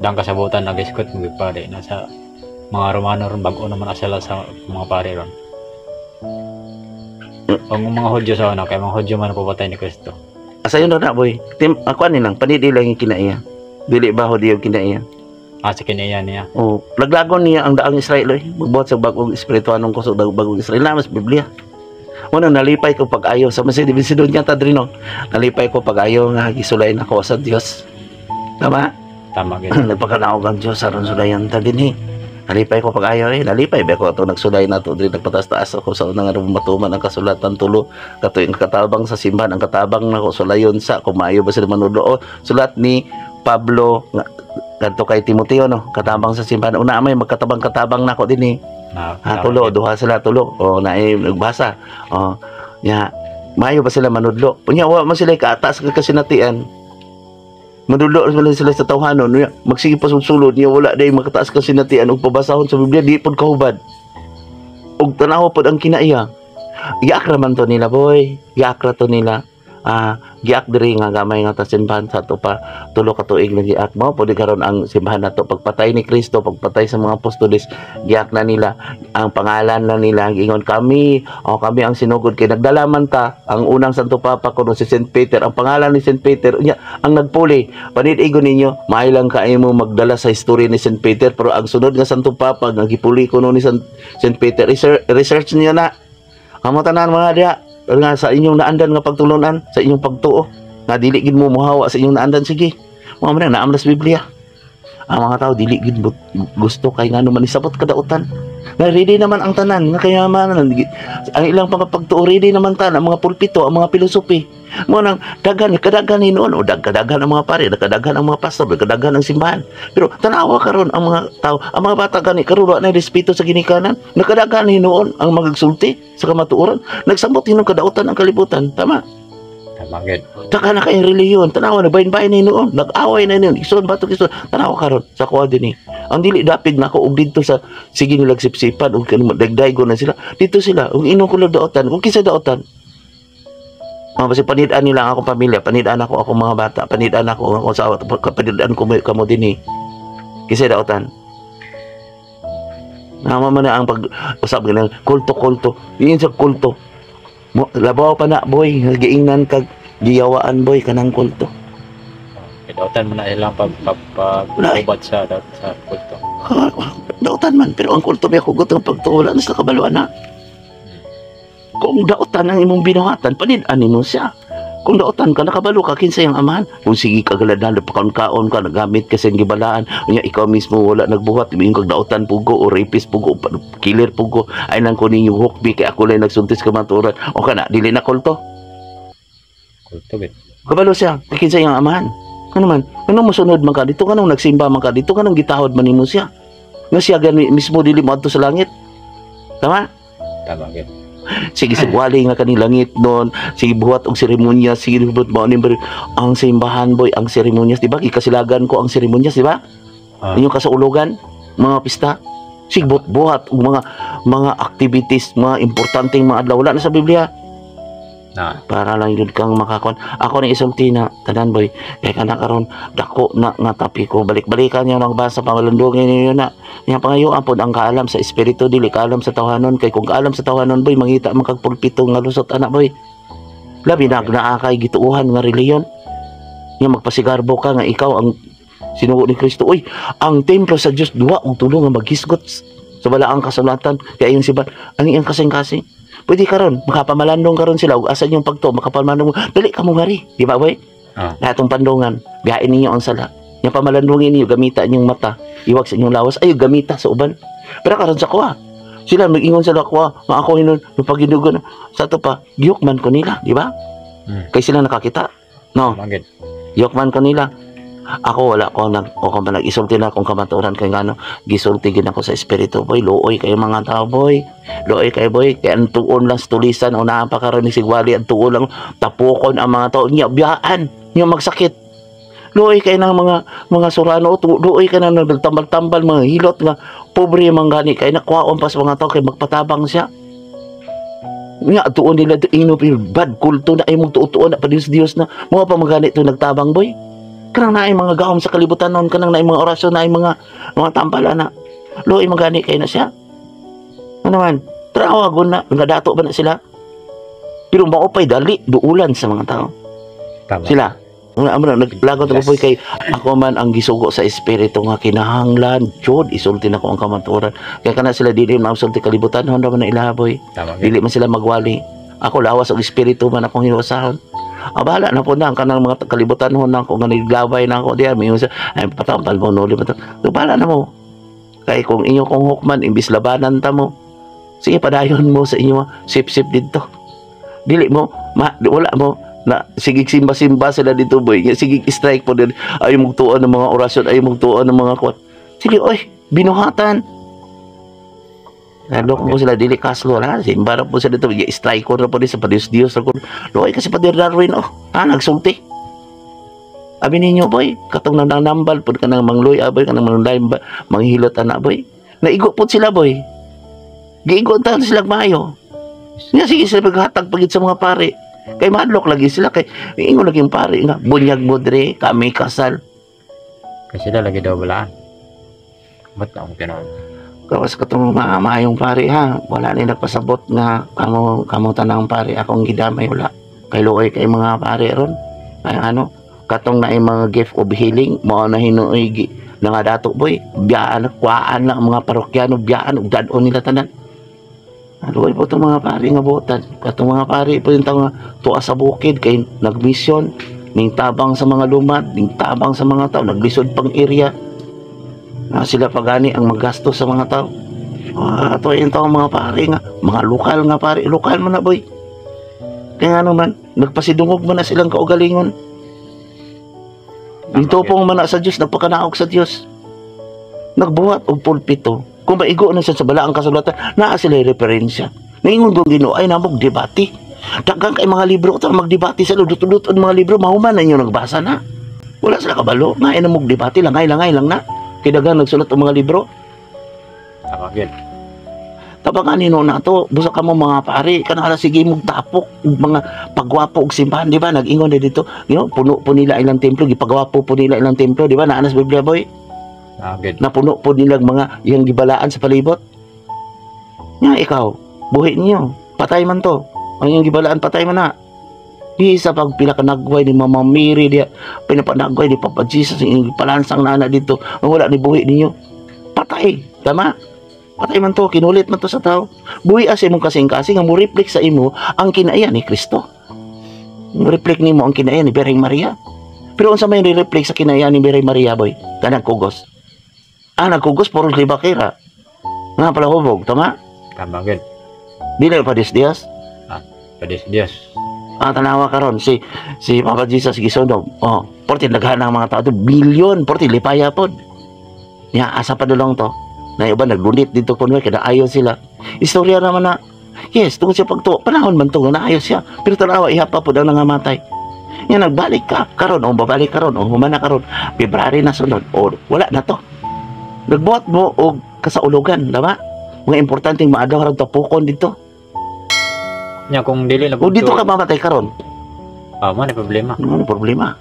dang kasabutan nag-escort mga pare nasa mga Romano ron, bag-o naman na sila sa mga pare ron. Ang mga Hudyo sa una kaya mga Hudyo man ang pupatay ni Kristo. Asayon na na boy. Tim ako ani lang panidi lang yung kinaiya. Dili ba ho di yung kinaiya. Ah, sa kinaiya niya. O laglagon niya ang daang Israel oy. Magbuhat sa bagong espirituanong kusog bagong Israel na mas Biblia. Una nalipay ko pag-ayo sa Masjid Ibn niya tadrino. Nalipay ko pag-ayo nga gisulay nako sa Dios. Tama? Tama gid. Nagpakanaog ang Dios aron sulayan ta dinhi. Nalipay ko pag-ayo eh. Nalipay ba ko ato nagsulay na to diri, nagpataas-taas ako sa unang nga matuman ang kasulatan tulo katuig katabang sa simbahan, ang katabang nako sulayon sa kung maayo ba sila manulo. O, sulat ni Pablo nga kadto kay Timoteo no, katabang sa simbahan. Una may magkatabang-katabang nako dinhi. Na, Ha, tulo, duha sila tulo. O naay nagbasa. O nya maayo ba sila manudlo? Unya wa man sila kaataas ka kasinatian. Manudlo man sila sa tawhanon. Unya magsige pa sulod niya wala day makataas kasinatian og pabasahon sa Biblia di pod kahubad. Og tanaw pod ang kinaiya. Giak ra man to nila boy. Giak ra to nila. Ah, giak diri nga gamay nga ta simbahan sa ato pa 3 ka tuig na giak mo pwede karon ang simbahan nato pagpatay ni Kristo, pagpatay sa mga apostoles, giak na nila ang pangalan lang nila, ingon kami o kami ang sinugod kay nagdalaman ta ang unang Santo Papa kuno si Saint Peter, ang pangalan ni Saint Peter unya ang nagpuli. Panid-igo ninyo, maayo lang kaayo mo magdala sa history ni Saint Peter, pero ang sunod nga Santo Papa nga gipuli kuno ni Saint Peter, research, research niyo na kamo tanan mga diha nga sa inyong naandan nga pagtulunan sa inyong pagtuo nga dili gid mo mohawa sa inyong naandan. Sige, mga man naam sa Biblia. Ang mga tao dili gid gusto kay ngano man isabot kadautan nga ready naman ang tanan nga kayamanan ang ilang pagpagtuo, ready naman tanan ang mga pulpito, ang mga filosofi mo nang daghan kadaghan hinuon o daghan ang mga pare, kadaghan ang mga pastor, kadaghan ang simbahan. Pero tanawa karon ang mga tao, ang mga bata gani karon wa na respeto sa ginikanan, nakadaghan hinuon ang magagsulti sa kamatuoran, nagsambot hinuon kadautan ang kalibutan. Tama? Tama gid. Taka na kayong relihiyon. Tanawa na bayin-bayin na noon. Nag-away na noon. Ison batok ison. Tanawa karon sa kuha din eh. Ang dili dapig nako og didto sa sige nilag sipsipan og kanang dagdaygo na sila. Dito sila ug inom ko lang daotan. Kung kinsa daotan. Mga basi panid-an nila ang akong pamilya, panid-an ako akong mga bata, panid-an ako ang akong asawa, panid-an ko kamo din eh. Kinsa daotan. Nama man na ang pag usap ganang kulto kulto. Yun sa kulto. Mo, labaw pa na boy, giingnan kag giyawaan boy kanang kulto. Kadautan man na ilang pag pag pag Wala eh. ubat sa sa kulto. Dautan man, pero ang kulto may hugot ang pagtuo, wala na sila kabaluan na. Kung dautan ang imong binuhatan, panid-an nimo siya. Kung dautan ka, nakabalo ka, kinsa iyang amahan. Kung sige ka galadal, pakaon-kaon ka, nagamit ka sa iyang gibalaan, unya ikaw mismo wala nagbuhat, imong kag dautan pugo, o rapist pugo, o killer pugo, ay nang kunin yung hukbi, kay ako lang nagsuntis ka maturan. O ka na, dili na kulto. Kulto gid. Kabalo siya, kinsa iyang amahan. Ano man, ano mosunod man ka dito, kanong nagsimba man ka dito, kanong gitahod man nimo siya. Nga siya gani mismo dili moadto sa langit. Tama? Tama gyud. Sige, sigwali nga kani langit nun, sige buhat og seremonya, sige buhat mao ni ang simbahan, boy, ang seremonyas, di ba? Gikasilagan ko ang seremonyas, di ba? Ah. Inyong kasaulugan, mga pista. Sige buhat buhat og mga activities, mga importanteng mga adlaw, wala na sa Biblia. Na. Para lang yun kang makakon. Ako ni isulti na tanan, boy, kay kana karon dako na nga tapiko, balik-balikan niyo nang basa, pamalandungin ninyo na niya, pangayoan pod ang kaalam sa espiritu, dili kaalam sa tawhanon, kay kung kaalam sa tawhanon, boy, mangita man kag pulpito nga lusot ana, boy, labi na naa kay gituohan nga reliyon nga magpasigarbo ka nga ikaw ang sinugo ni Kristo. Uy, ang templo sa Dios duwa og tulo nga maghisgot sa balaang kasulatan kay ayon si ba ang iyang kasing-kasing. Pwede karon makapamalandong karon sila ug asa inyong pagto makapamalandong, dali ka mo ngari, di ba, boy? Ah. Lahat ng pandungan, biyain ninyo ang sala. Yang pamalandungin ninyo, gamita inyong mata, iwag sa inyong lawas, ayo gamita sa uban. Pero karon sa kuha, sila mag-ingon sa kuha, nga ako hinon, paginugon, sa to pa, giyok man ko nila, di ba? Hmm. Kay sila nakakita. No, Tama gyud. giyok man ko nila. Ako wala ko nag o kung nag-isulti na akong kamatuoran kay ngano gisulti gid ako sa espiritu, boy. Luoy kayo mga tao, boy, luoy kayo, boy, kay ang tuon lang sa tulisan o naa pa karon ni sigwali, ang tuon lang tapukon ang mga tao niya, biyaan niya magsakit. Luoy kay ng mga surano, luoy kay nang nagtambal-tambal mga hilot nga pobre man gani kay nakuhaon pa sa mga tao kay magpatabang siya nga tuon nila ino bad kulto na ay mong tuo-tuon na pa Diyos Diyos na mga pa magani to nagtabang, boy. Kanang naay mga gahom sa kalibutan noon, kanang naay mga orasyon, naay mga tambal ana, luoy magani kay na siya. Ano man trawagon na nga dato ba na sila, pero mao pay dali duulan sa mga tao. Tama. Sila una amo na naglagot ako, boy, kay ako man ang gisugo sa espiritu nga kinahanglan jud isulti nako ang kamatuoran, kay kana sila dili masulti kalibutan honda man na ilaha, boy. Tama gyud. Dili man sila magwali. Ako lawas og espiritu man akong hinuusahon. Ah, bahala na po na ang kanang mga kalibutan hon na ako nga naglabay na ako diya, may sa ay patampal mo nuli pa to. So, bahala na mo. Kay kung inyo kong hukman imbis labanan ta mo. Sige, padayon mo sa inyo sip-sip didto. Dili mo ma, wala mo na sige simba-simba sila dito, boy. Sige strike po din ay mugtuon ng mga orasyon, ay mugtuon ng mga kwan. Sige, oy, binuhatan. Naloko po sila, dili kaslo na. Simba na po sila dito. Strike ko na po din sa Diyos Diyos. Luoy kasi pa Darwin, oh. Ha, nagsulti. Abi ninyo, boy, katong nanambal po ka ng mangluy, ah, boy, kanang manglay, manghilot, ana, boy. Naigo po sila, boy. Giigo ta sila maayo. Nga sige sila paghatag pagit sa mga pare. Kay madlok lagi sila kay ingon lagi yung pare nga bunyag mo dre kami kasal. Kasi sila lagi daw balaan. Ba't na akong tinuod? Gawas katong mga maayong pare ha, wala ni nagpasabot nga kamo kamo tanang pare akong gidamay, wala. Kay luoy kay mga pare ron. Ay ano, katong naay mga gift of healing mao na hinuoy nga dato, boy, biyaan kuhaan lang ang mga parokyano, biyaan ug dad-on nila tanan. Luoy po itong mga pare nga buotan. Katong mga pare po yung nga tuwa sa bukid kay nagmisyon ning tabang sa mga lumad, ning tabang sa mga tao, naglisod pang area. Na sila pagani ang maggasto sa mga tao. Ah, ato yung tao mga pare nga, mga lokal nga pare, lokal man na, boy. Kaya nga naman, nagpasidungog man na silang kaugalingon. Yung tupong man na sa Diyos, nagpakanaog sa Diyos. Nagbuhat og pulpito. Kung maigo na siya sa balaang kasulatan, naa sila referensya. Naingon kong Ginoo ay namog debate. Daghan kay mga libro ito, magdebate sa dut-dut mga libro, mahuman na inyo nagbasa na. Wala sila kabalo, nga ay namog debate, langay-langay lang na. Kay daghan nagsulat og mga libro. Tama gyud. Tabangan nino na to, busa ka mo mga pare, kanang ala sige mong tapok ug mga pagwapo og simbahan, di ba? Nag-ingon na dito, puno po nila ilang templo, gipagwapo po nila ilang templo, di ba? Naa na sa Biblia, boy. Tama gyud. Napuno po nila mga iyang gibalaan sa palibot. Nga ikaw, buhi niyo, patay man to. Ang iyang gibalaan, patay man na. Di sa pag pila ka nagway ni Mama Mary diya, pinapanagway ni Papa Jesus, yung palansang nana dito, ang wala ni buhi ninyo. Patay, tama? Patay man to, kinulit man to sa tao. Buhi as imong kasing-kasing, ang mo-reflect sa imo ang kinaiya ni Kristo. Mo-reflect nimo ang kinaiya ni Birheng Maria. Pero unsa may re-reflect sa kinaiya ni Birheng Maria, boy? Kanang kugos. Ah, nagkugos puro libakira. Nga pala hubog, tama? Tama gyud. Dili pa Diyos Diyos. Padis Dios. Ah, tanawa karon si si Papa Jesus gisunog. Oh, porti daghan ang mga tao to, bilyon, porti lipaya pod. Nya asa pa dulong to. Na iba nagdunit dito kuno kay naayo sila. Istorya naman na. Yes, tungod sa pagtuo, panahon man to nga naayo siya. Pero tanawa iha pa pud ang nangamatay. Nga nagbalik ka karon o babalik karon o humana karon, February na sunod o wala na to. Nagbuhat mo og kasaulugan, tama? Mga importanteng maadlaw karon tapukon dito. Nya kung dili na O dito ka mamatay karon, Ah, mo na problema. ano problema?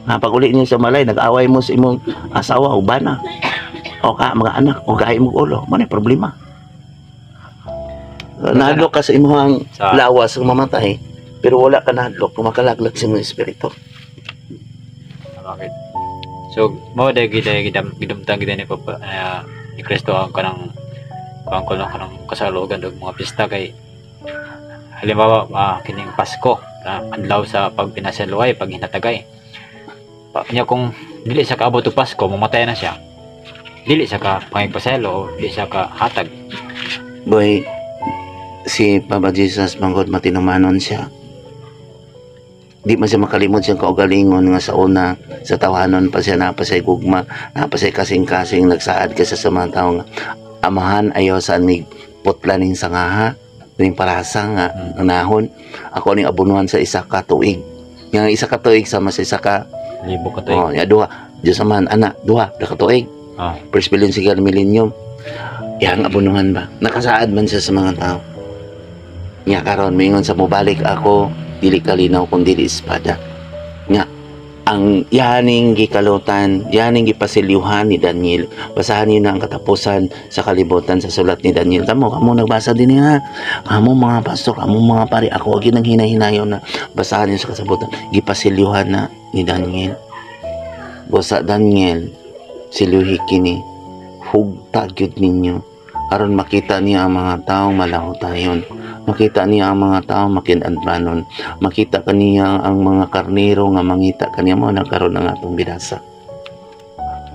Ha, pag uli niyo sa malay, nag-away mo sa imong asawa o bana. O ka, mga anak, o gahi mo ulo. Mo na problema. Nahadlok ka sa imong Sa lawas ng mamatay, pero wala ka nahadlok kung makalaglag sa imong espiritu. Bakit? So, mao dai gid gidumtan gid ni Papa ni Kristo ang kanang kuan ko lang kanang kasalugan og mga pista kay halimbawa kining Pasko na adlaw sa pagpinasaluay, paghinatagay. Pa, nya kung dili siya kaabot og Pasko, mamatay na siya. Dili siya ka pangipasaylo o dili siya ka hatag. Boy, si Papa Jesus manggod matinumanon siya. Di man siya makalimot siyang kaugalingon nga sa una, sa tawanon pa siya, naa pa siya gugma, naa pa siya kasing-kasing, nagsaad ka siya sa mga tao nga, "Amahan, ayaw sa mig putla ning sangaha, ning parasa nga nahon, ako ning abunuhan sa 1 ka tuig." Nga 1 ka tuig sama sa isa ka Libo ka tuig. Oh, ya duha. Diyos Amahan, anak, 2 ka tuig. First billion siya millennium. Yang abunuhan ba? Nakasaad man siya sa mga tao. Nga karon mingon sa mobalik ako, dili kalinaw kung dili espada. Nga ang yaning gikalutan, yaning gipasilyuhan ni Daniel. Basahan niyo na ang katapusan sa kalibutan sa sulat ni Daniel. Kamo, kamo nagbasa din niya. Kamo mga pastor, kamo mga pari, ako agi nang hinahinayon na basahan niyo sa kasabutan. Gipasilyuhan na ni Daniel. Busa Daniel, silyuhi kini, hugta gyud ninyo aron makita niya ang mga taong malahutayon, makita niya ang mga taong makinadlanon, makita kaniya ang mga karnero nga mangita kaniya. Mo na karon ang atong binasa,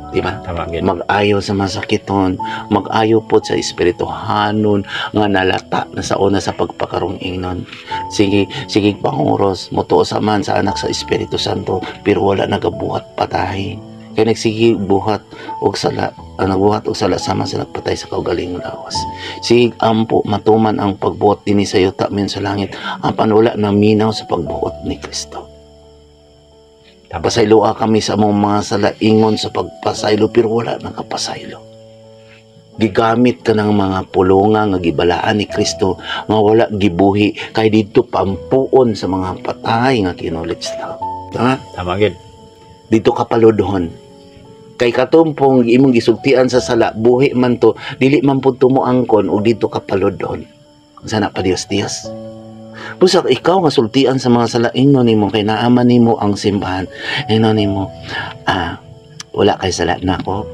di ba? Tama gid. Mag-ayo sa masakiton, mag-ayo pod sa espirituhanon nga nalata na sa una sa pagpakarong ingnon. Sige, sige panguros, motuo sa man sa anak sa Espiritu Santo, pero wala nagabuhat patay. Kay nagsige buhat og sala, ang nagbuhat og sala sama sa nagpatay sa kaugalingong lawas. Sige ampo matuman ang pagbuhat dinhi sa yuta min sa langit, apan wala na minaw sa pagbuot ni Kristo. Tama. Pasayloa kami sa among mga sala ingon sa pagpasaylo, pero wala nakapasaylo. Gigamit ka ng mga pulunga nga gibalaan ni Kristo nga wala gibuhi kay didto pampuon sa mga patay nga kinulit sa tao. Tama? Tama gid. Dito ka paludhon. Kay katumpong imong gisultian sa sala, buhi man to, dili man pud tumo angkon og dito ka paludhon. Sana pa Dios Dios. Busak ikaw nga sultian sa mga sala, ingnon nimo kay naaman nimo ang simbahan. Ingnon nimo, wala kay sala nako.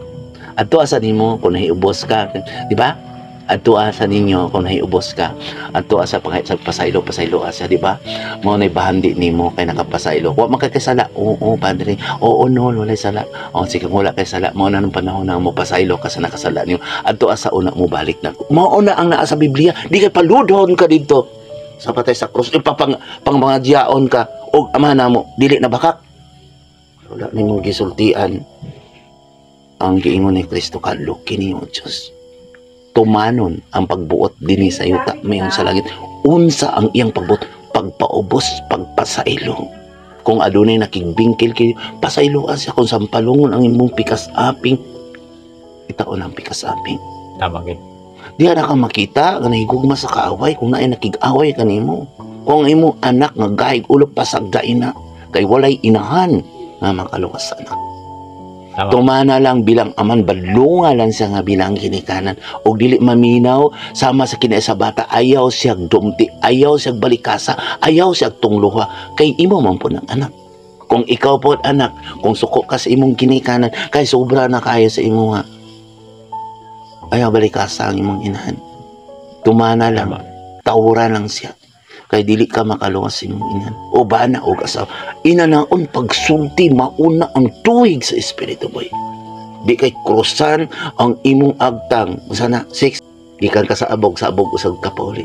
Adto asa nimo kung nahiubos ka, di ba? Adto asa ninyo kung nahiubos ka. Adto asa pang sa pasaylo, pasaylo asa, di ba? Mao nay bahandi nimo kay nakapasaylo. Wa man kay sala. Oo, padre. Oo, no, walay sala. O sige, kung wala kay sala, mao na nung panahon na mo pasaylo ka sa nakasala niyo. Adto asa una mo balik na. Mao na ang naa sa Biblia. Di kay paludhon ka didto sa patay sa krus. Ipapang pang mga diaon ka og ama namo dili na bakak. Wala nimo gisultian ang giingon ni Kristo kadlok kini o Diyos. Tumanon ang pagbuot dinhi sa yuta mayon sa langit. Unsa ang iyang pagbuot? Pagpaubos, pagpasaylo. Kung adunay nakigbingkil kay pasayloan siya. Kung sampalungon ang imong pikas aping, itaon ang pikas aping. Tama gid. Di na ka makita nga nahigugma sa kaaway kung naay nakig-away kanimo. Kung ang imong anak nga gahig ulo, pasagdain na kay walay inahan nga makaluwas sa anak. Tama. Tumana lang bilang aman, badlunga lang siya nga bilang ginikanan og dili maminaw sama sa kina sa bata. Ayaw siya dumti, ayaw siya balikasa, ayaw siya tungluha kay imo man po ng anak. Kung ikaw po anak, kung suko ka sa imong ginikanan kay sobra na kayo sa imo nga, ayaw balikasa ang imong inahan. Tumana lang. Tama. Tawura lang siya kay dili ka makaluwas sa imong inahan o bana o asawa. Inanaon pagsulti, mauna ang tuig sa espiritu, boy. Di kay krusan ang imong agtang sana six gikan ka sa abog, sa abog usag ka pauli.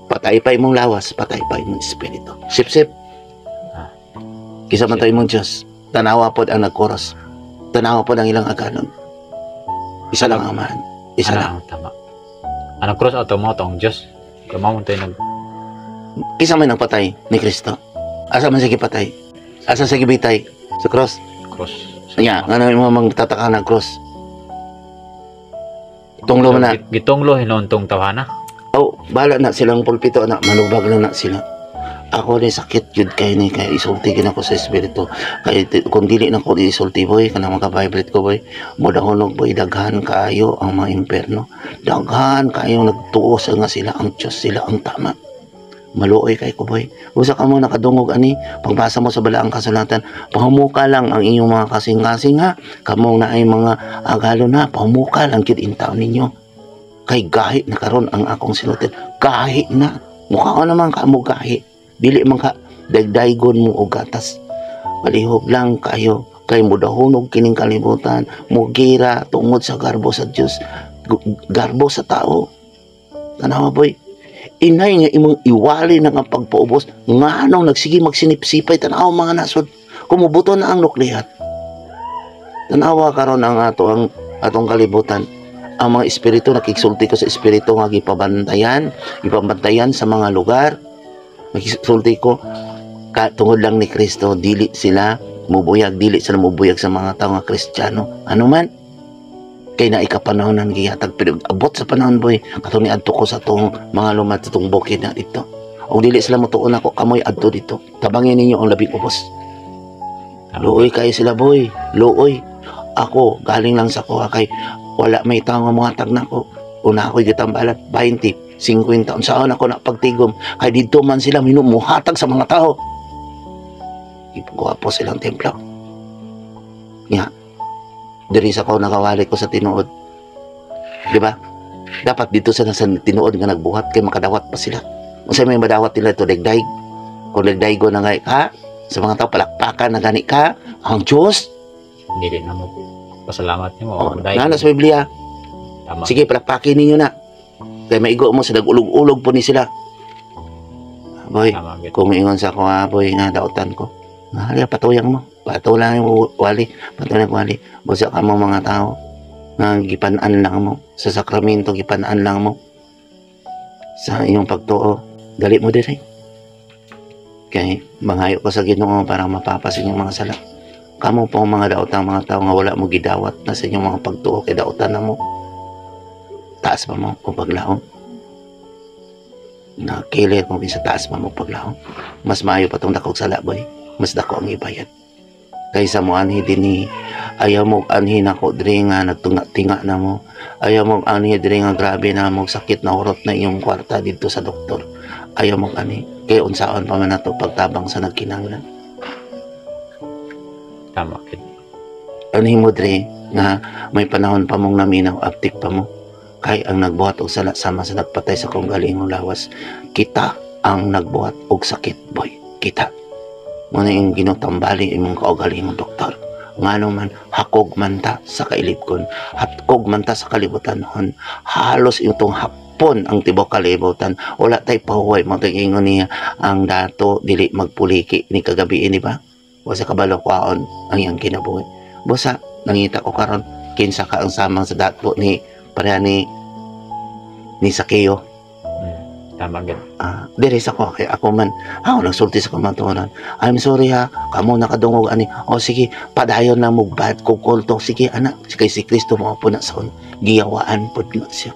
Patay pa imong lawas, patay pa imong espiritu. Sip sip. Kisa man to imong Diyos, tanawa pod ang nagkoros, tanawa pod ang ilang aganon. Isa lang ang amahan, Isa Ana na. ang tama. Anang cross ato mao to ang Dios. Kay mao man tayo nag Kinsa may nagpatay ni Kristo? Asa man siya gipatay? Asa siya gibitay? Sa cross. Cross. Nya, ngano imo mang tataka ng cross? Tunglo man na. Gitunglo hinuon tong tawhana. Oh, bahala na silang pulpito na, manubag na na sila. Ako ni sakit yun kay ni kay isulti gid ako sa espiritu. Kay kung dili na ko isulti, boy, kanang maka-vibrate ko, boy. Modahonog, boy, daghan kaayo ang mga imperno. Daghan kaayo nagtuo sa nga sila ang Diyos, sila ang tama. Maluoy kay ko, boy. Usa ka mo nakadungog ani, pagbasa mo sa balaang kasulatan, pahumuka lang ang inyong mga kasing-kasing ha. Kamong na ay mga agalo na, pahumuka lang gid intaon ninyo. Kay gahi na karon ang akong sinutin. Gahi na. Mukha ko naman ka mo gahi. Dili man ka dagdaygon mo og gatas. Palihog lang kayo kay mudahunog kining kalibutan, mugira tungod sa garbo sa Dios, garbo sa tao. Tanawa, boy. Inay nga imong iwali na nga pagpaubos, nganong nagsige magsinipsipay, tanawa mga nasod. Kumubuto na ang nuklear. Tanawa karon ang ato ang atong kalibutan, ang mga espiritu, nakigsulti ko sa espiritu nga gipabantayan, gipabantayan sa mga lugar. Nakisulti ko ka, tungod lang ni Kristo dili sila mubuyag, dili sila mubuyag sa mga tao nga Kristiyano. Ano man kay na ikapanahonan gihatag, pero abot sa panahon, boy, katong niadto ko sa tong mga lumad sa tong bukid na dito og dili sila motuon ako, kamoy adto dito, tabangin ninyo ang labing ubos. Luoy kayo sila, boy, luoy. Ako galing lang sa kuha kay wala may tao nga muhatag nako. Una ako'y gitambalan 20, 50, unsaon ako na pagtigom kay didto man sila minumuhatag sa mga tao. Ipagawa po silang templo. Nya diri sa ko nakawali ko sa tinuod, di ba? Dapat dito sa nasa tinuod nga nagbuhat kay makadawat pa sila. Unsay may madawat nila ito? Dagdag kung dagdaygo na nga ka sa mga tao, palakpakan na gani ka ang Diyos. Dili na mo pasalamat nimo. Oh, dahil- nana sa Biblia. Tama. Sige, palakpakin ninyo na. Kay maigo mo sa nag-ulog-ulog po ni sila. Boy, Tama gid. kung ingon sa ako ha, boy, nga dautan ko. Halika, patuyang mo. Patulang yung wali. Patulang yung wali. Busa ka mo mga tao. Nga gipanan lang mo. Sa sakramento, gipanan lang mo. Sa iyong pagtuo. Dali mo dire. Kay mangayo ko sa Ginoo para mapapas inyong mga sala. Kamo po ang mga daotang mga tao nga wala mo gidawat na sa inyong mga pagtuo kay dautan na mo. Taas pa mo o paglaom. Nakilit mo sa taas pa mo paglaom. Mas maayo pa tong dakog sala, boy. Mas dako ang ibayad. Kaysa mo anhi dinhi, ayaw mo anhi nako diri nga nagtunga-tinga na mo. Ayaw mo anhi diri nga grabe na mo sakit na hurot na iyong kwarta didto sa doktor. Ayaw mo anhi kay unsaon pa man nato pagtabang sa nagkinahanglan. Tama gid. Anhi mo diri nga may panahon pa mong naminaw, aptik pa mo. Kay ang nagbuhat og sala sama sa nagpatay sa kong galingong lawas. Kita ang nagbuhat og sakit, boy. Kita. Muna yung ginutambali imong kaugalingong doktor. Ngano man, hakog man ta sa kailibgon. Hakog man ta sa kalibutan hon. Halos itong hapon ang tibok kalibutan. Wala tay pahuway. Mga ingon niya, ang dato dili magpuliki ni kagabi, di ba? Wasa kabalo kwaon ang iyang kinabuhi. Busa, nangita ko karon kinsa ka ang samang sa dato ni pareha ni Sakeo. Tama gid. Ah, dire sa ko kay ako man ako nagsulti sa kamatuoran. I'm sorry ha, kamo nakadungog ani. O sige, padayon na mo bad ko kulto, sige ana, kay si Kristo mo po na sa una. Giyawaan pod na siya.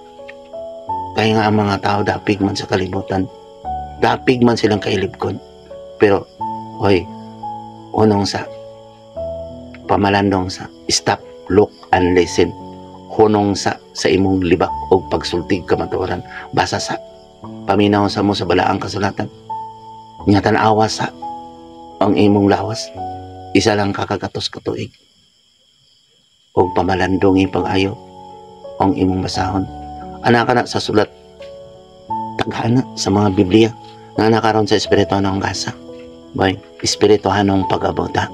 Kaya nga ang mga tao dapig man sa kalibutan, dapig man silang kailibgon, pero hoy, unong sa pamalandong sa, stop, look and listen. Hunong sa imong libak og pagsultig kamatuoran. Basa sa, paminaw sa mo sa balaang kasulatan. Nga tan-awa sa ang imong lawas. Isa lang kakagatos ka tuig. Og pamalandong pag-ayo ang imong basahon. Ana ka na sa sulat, taghana sa mga Biblia nga nakaron sa espirituhanong gasa. Boy, espirituhanong pag-abota.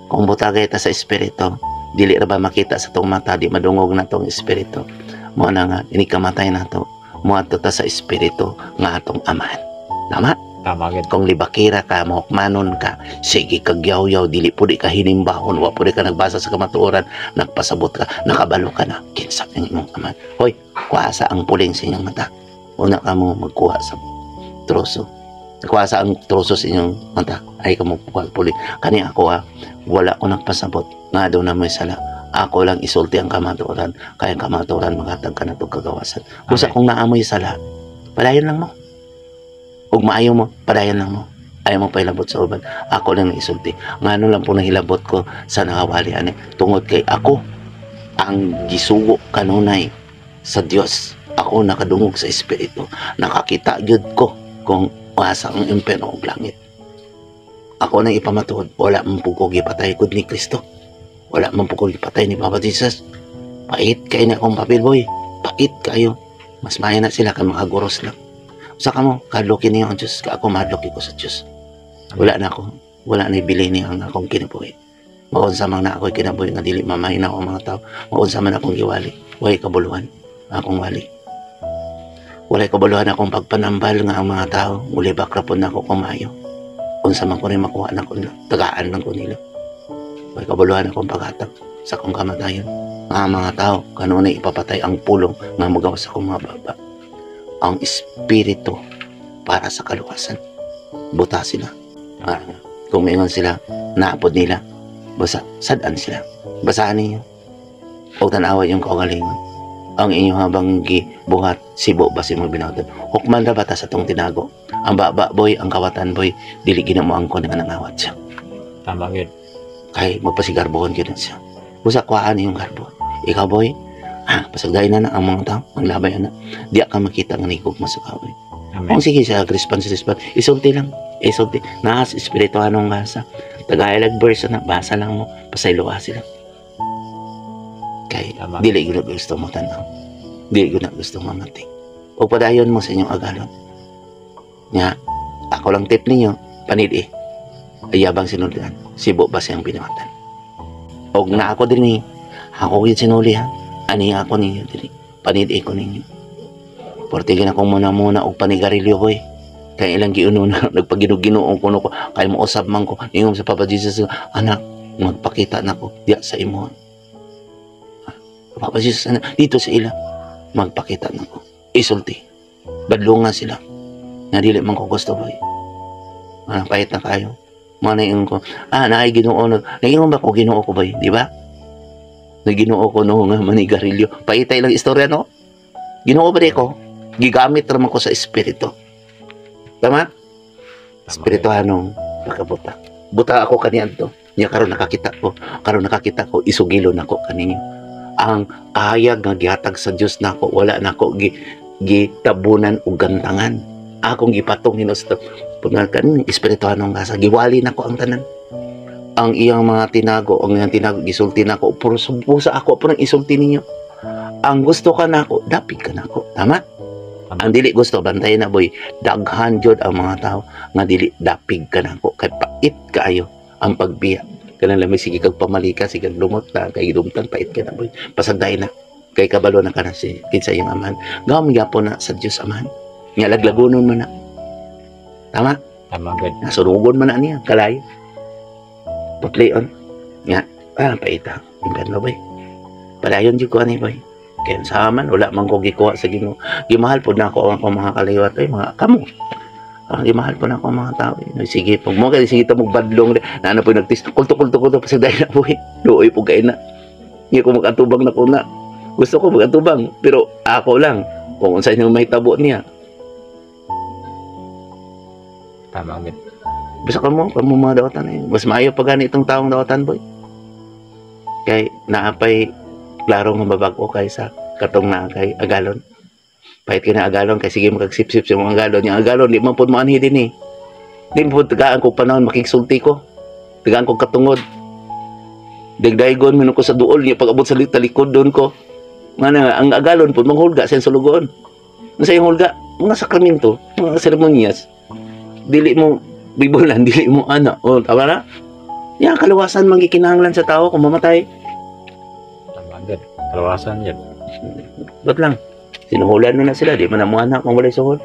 Kung butagay ta sa espiritu, dili ra ba makita sa tong mata, di madungog na tong espiritu. Mo na nga ini kamatay na to, moadto ta sa espiritu nga atong amahan. Tama? Tama. Tama gid. Kung libakira ka, mahukmanon ka, sige kag yaw-yaw, dili pud ka hinimbahon, wa pud ka nagbasa sa kamatuoran, nagpasabot ka, nakabalo ka na, kinsa ang imong amahan. Hoy, kuha sa ang puling sa inyong mata. Una ka mo magkuha sa troso. Kuha sa ang troso sa inyong mata. Ay ka mo kuha puling. Kani ako ha, wala ko nagpasabot. Nga daw na may sala. Ako lang isulti ang kamatuoran. Kaya ang kamatuoran makatag ka na itong kagawasan. Busa Amen. kung naamoy sala, padayon lang mo. Ug maayo mo, padayon lang mo. Ayaw mo pailabot sa uban. Ako lang isulti. Ngano lang po nahilabot ko sa nakawali ani tungod kay ako ang gisugo kanunay sa Dios. Ako nakadungog sa espiritu. Nakakita gyud ko kung asa ang impyerno ug langit. Ako nang ipamatuod, wala man po ko gipatay kod ni Kristo. Wala man po ko gipatay ni Papa Jesus. Pait kay na akong papel, boy. Pait kayo. Mas maayo na sila kay mga guros lang. Sa kamo, kadlokin niyo ang Diyos. Ako mahadloki ko sa Diyos. Wala na ako. Wala na ibili niyo ang akong kinabuhi. Maunsa man na ako'y kinabuhi nga dili mamay na ako ang mga tao. Maunsa man akong giwali. Walay kabuluhan akong wali. Walay kabuluhan akong pagpanambal nga ang mga tao. Mulibak ra pud nako kung maayo. Unsa man ko rin makuha na ko nila. Tagaan lang ko nila. Walay kabuluhan akong paghatag sa akong kamatayon. Nga ang mga tao, kanunay ipapatay ang pulong nga magawas sa akong mga baba. Ang espiritu para sa kaluwasan. Buta sila. Ah, kung maingon sila, naapod nila. Basta, sad-an sila. Basahan ninyo. O tanawa yung kaugalingon. Ang inyong habang gibuhat, sibo ba si mga binatod. Hukman ra bata sa tong tinago. Ang baba boy, ang kawatan boy, dili ginamo ang kon nga nangawat siya. Tama gid. Kay magpasigarbohon gyud na siya. Busa kuhaan yung garbo. Ikaw boy, pasagdayon na na ang mga tao, maglabay na. Di ka makita nga nigog mo sa kahoy. Amen. Kung sige siya, response, response, isulti lang. Isulti. Naas, espirituanong gasa. Tagailag verse na, basa lang mo, pasayloa sila. Kay, Tama. dili gyud na gusto mo tanaw. Dili gyud na gusto mamatay. O padayon mo sa inyong agalon. Nya, ako lang tip ninyo, panili. Ayabang sinulian, sibo ba siyang binawatan. Og na ako din eh, ako yung sinulihan. Ani ako ninyo dili. Panili ko ninyo. Portigin ako muna-muna og panigarilyo ko eh. Kaya ilang giuno na, nagpaginuginoo ko no ko. Kaya mo usab man ko. Ingom sa Papa Jesus, anak, magpakita na ko diya sa imo. Papa Jesus, anak, dito sa ila, magpakita na ko. Isulti. Badlungan sila. Nga dili man ko gusto boy. Ano, pahit na kayo. Mga naingon ko, naay Ginoo na. Naingon ba ko Ginoo ko boy, di ba? Naginoo ko no nga manigarilyo. Paitay lang istorya no. Ginoo ba di ko? Gigamit raman ko sa espiritu. Tama? Tama. Espirituhanong pagkabuta. Buta ako kaniadto. Nya karon nakakita ko, karon nakakita ko isugilo nako kaninyo. Ang kahayag nga gihatag sa Dios nako wala nako gi gitabunan og gantangan. Akong gipatong hinos to. Punan kan espirituhanong gasa giwali nako ang tanan. Ang iyang mga tinago, ang iyang tinago gisulti nako puro sa ako puro isulti ninyo. Ang gusto ka nako, dapig ka nako. Tama? Tama. Ang dili gusto bantay na boy, daghan jud ang mga tao nga dili dapig ka nako kay pait kaayo ang pagbiya. Kanang lamay sige kag pamalika, sige kag lumot na kay dumtan pait ka na boy. Pasagday na kay kabalo na ka na si kinsa iyang amahan. Gawom gyapon na sa Dios amahan. Nga laglagonon man na. Tama? Tama gid. Nasunugon man na niya kalay. Putlion. Nga, paita. Impyerno boy. Padayon jud ko ani boy. Kaya sa man wala man ko gikuha sa Ginoo. Gimahal pod na ako ang akong mga kaliwat ay mga kamo. Gimahal po na ako ang mga tao. Eh. Sige, pag mo kay sige ta mo badlong na ano po nagtis kulto kulto kulto pasagday na po. Eh. Luoy po kay na. Hindi ko makatubang na ko na. Gusto ko magatubang pero ako lang kung unsa inyong mahitabo niya. Tama gid. Basta kamo, kamo mga dawatan eh. Mas maayo pa gani itong taong dawatan, boy. Kay naapay klaro nga babag-o kaysa katong naa kay agalon. Pahit ka na agalon kay sige makagsipsip sa mga agalon. Yung agalon di man pud moanhi din eh. Di man pud tagaan kog panahon makigsulti ko. Tagaan kog katungod. Dagdaygon man ko sa duol niya pag abot sa talikod doon ko. Nga na, ang agalon pud manghulga sa sulugoon. Unsa yung hulga? Mga sakramento, mga seremonyas. Dili mo bibulan, dili mo ana. O, tama na? Yan, kaluwasan man gikinahanglan sa tao kung mamatay. Tama gid. Kalawasan gid. Ba't lang? Sinuhulan mo na sila, di man na mo anak kung walay suhol.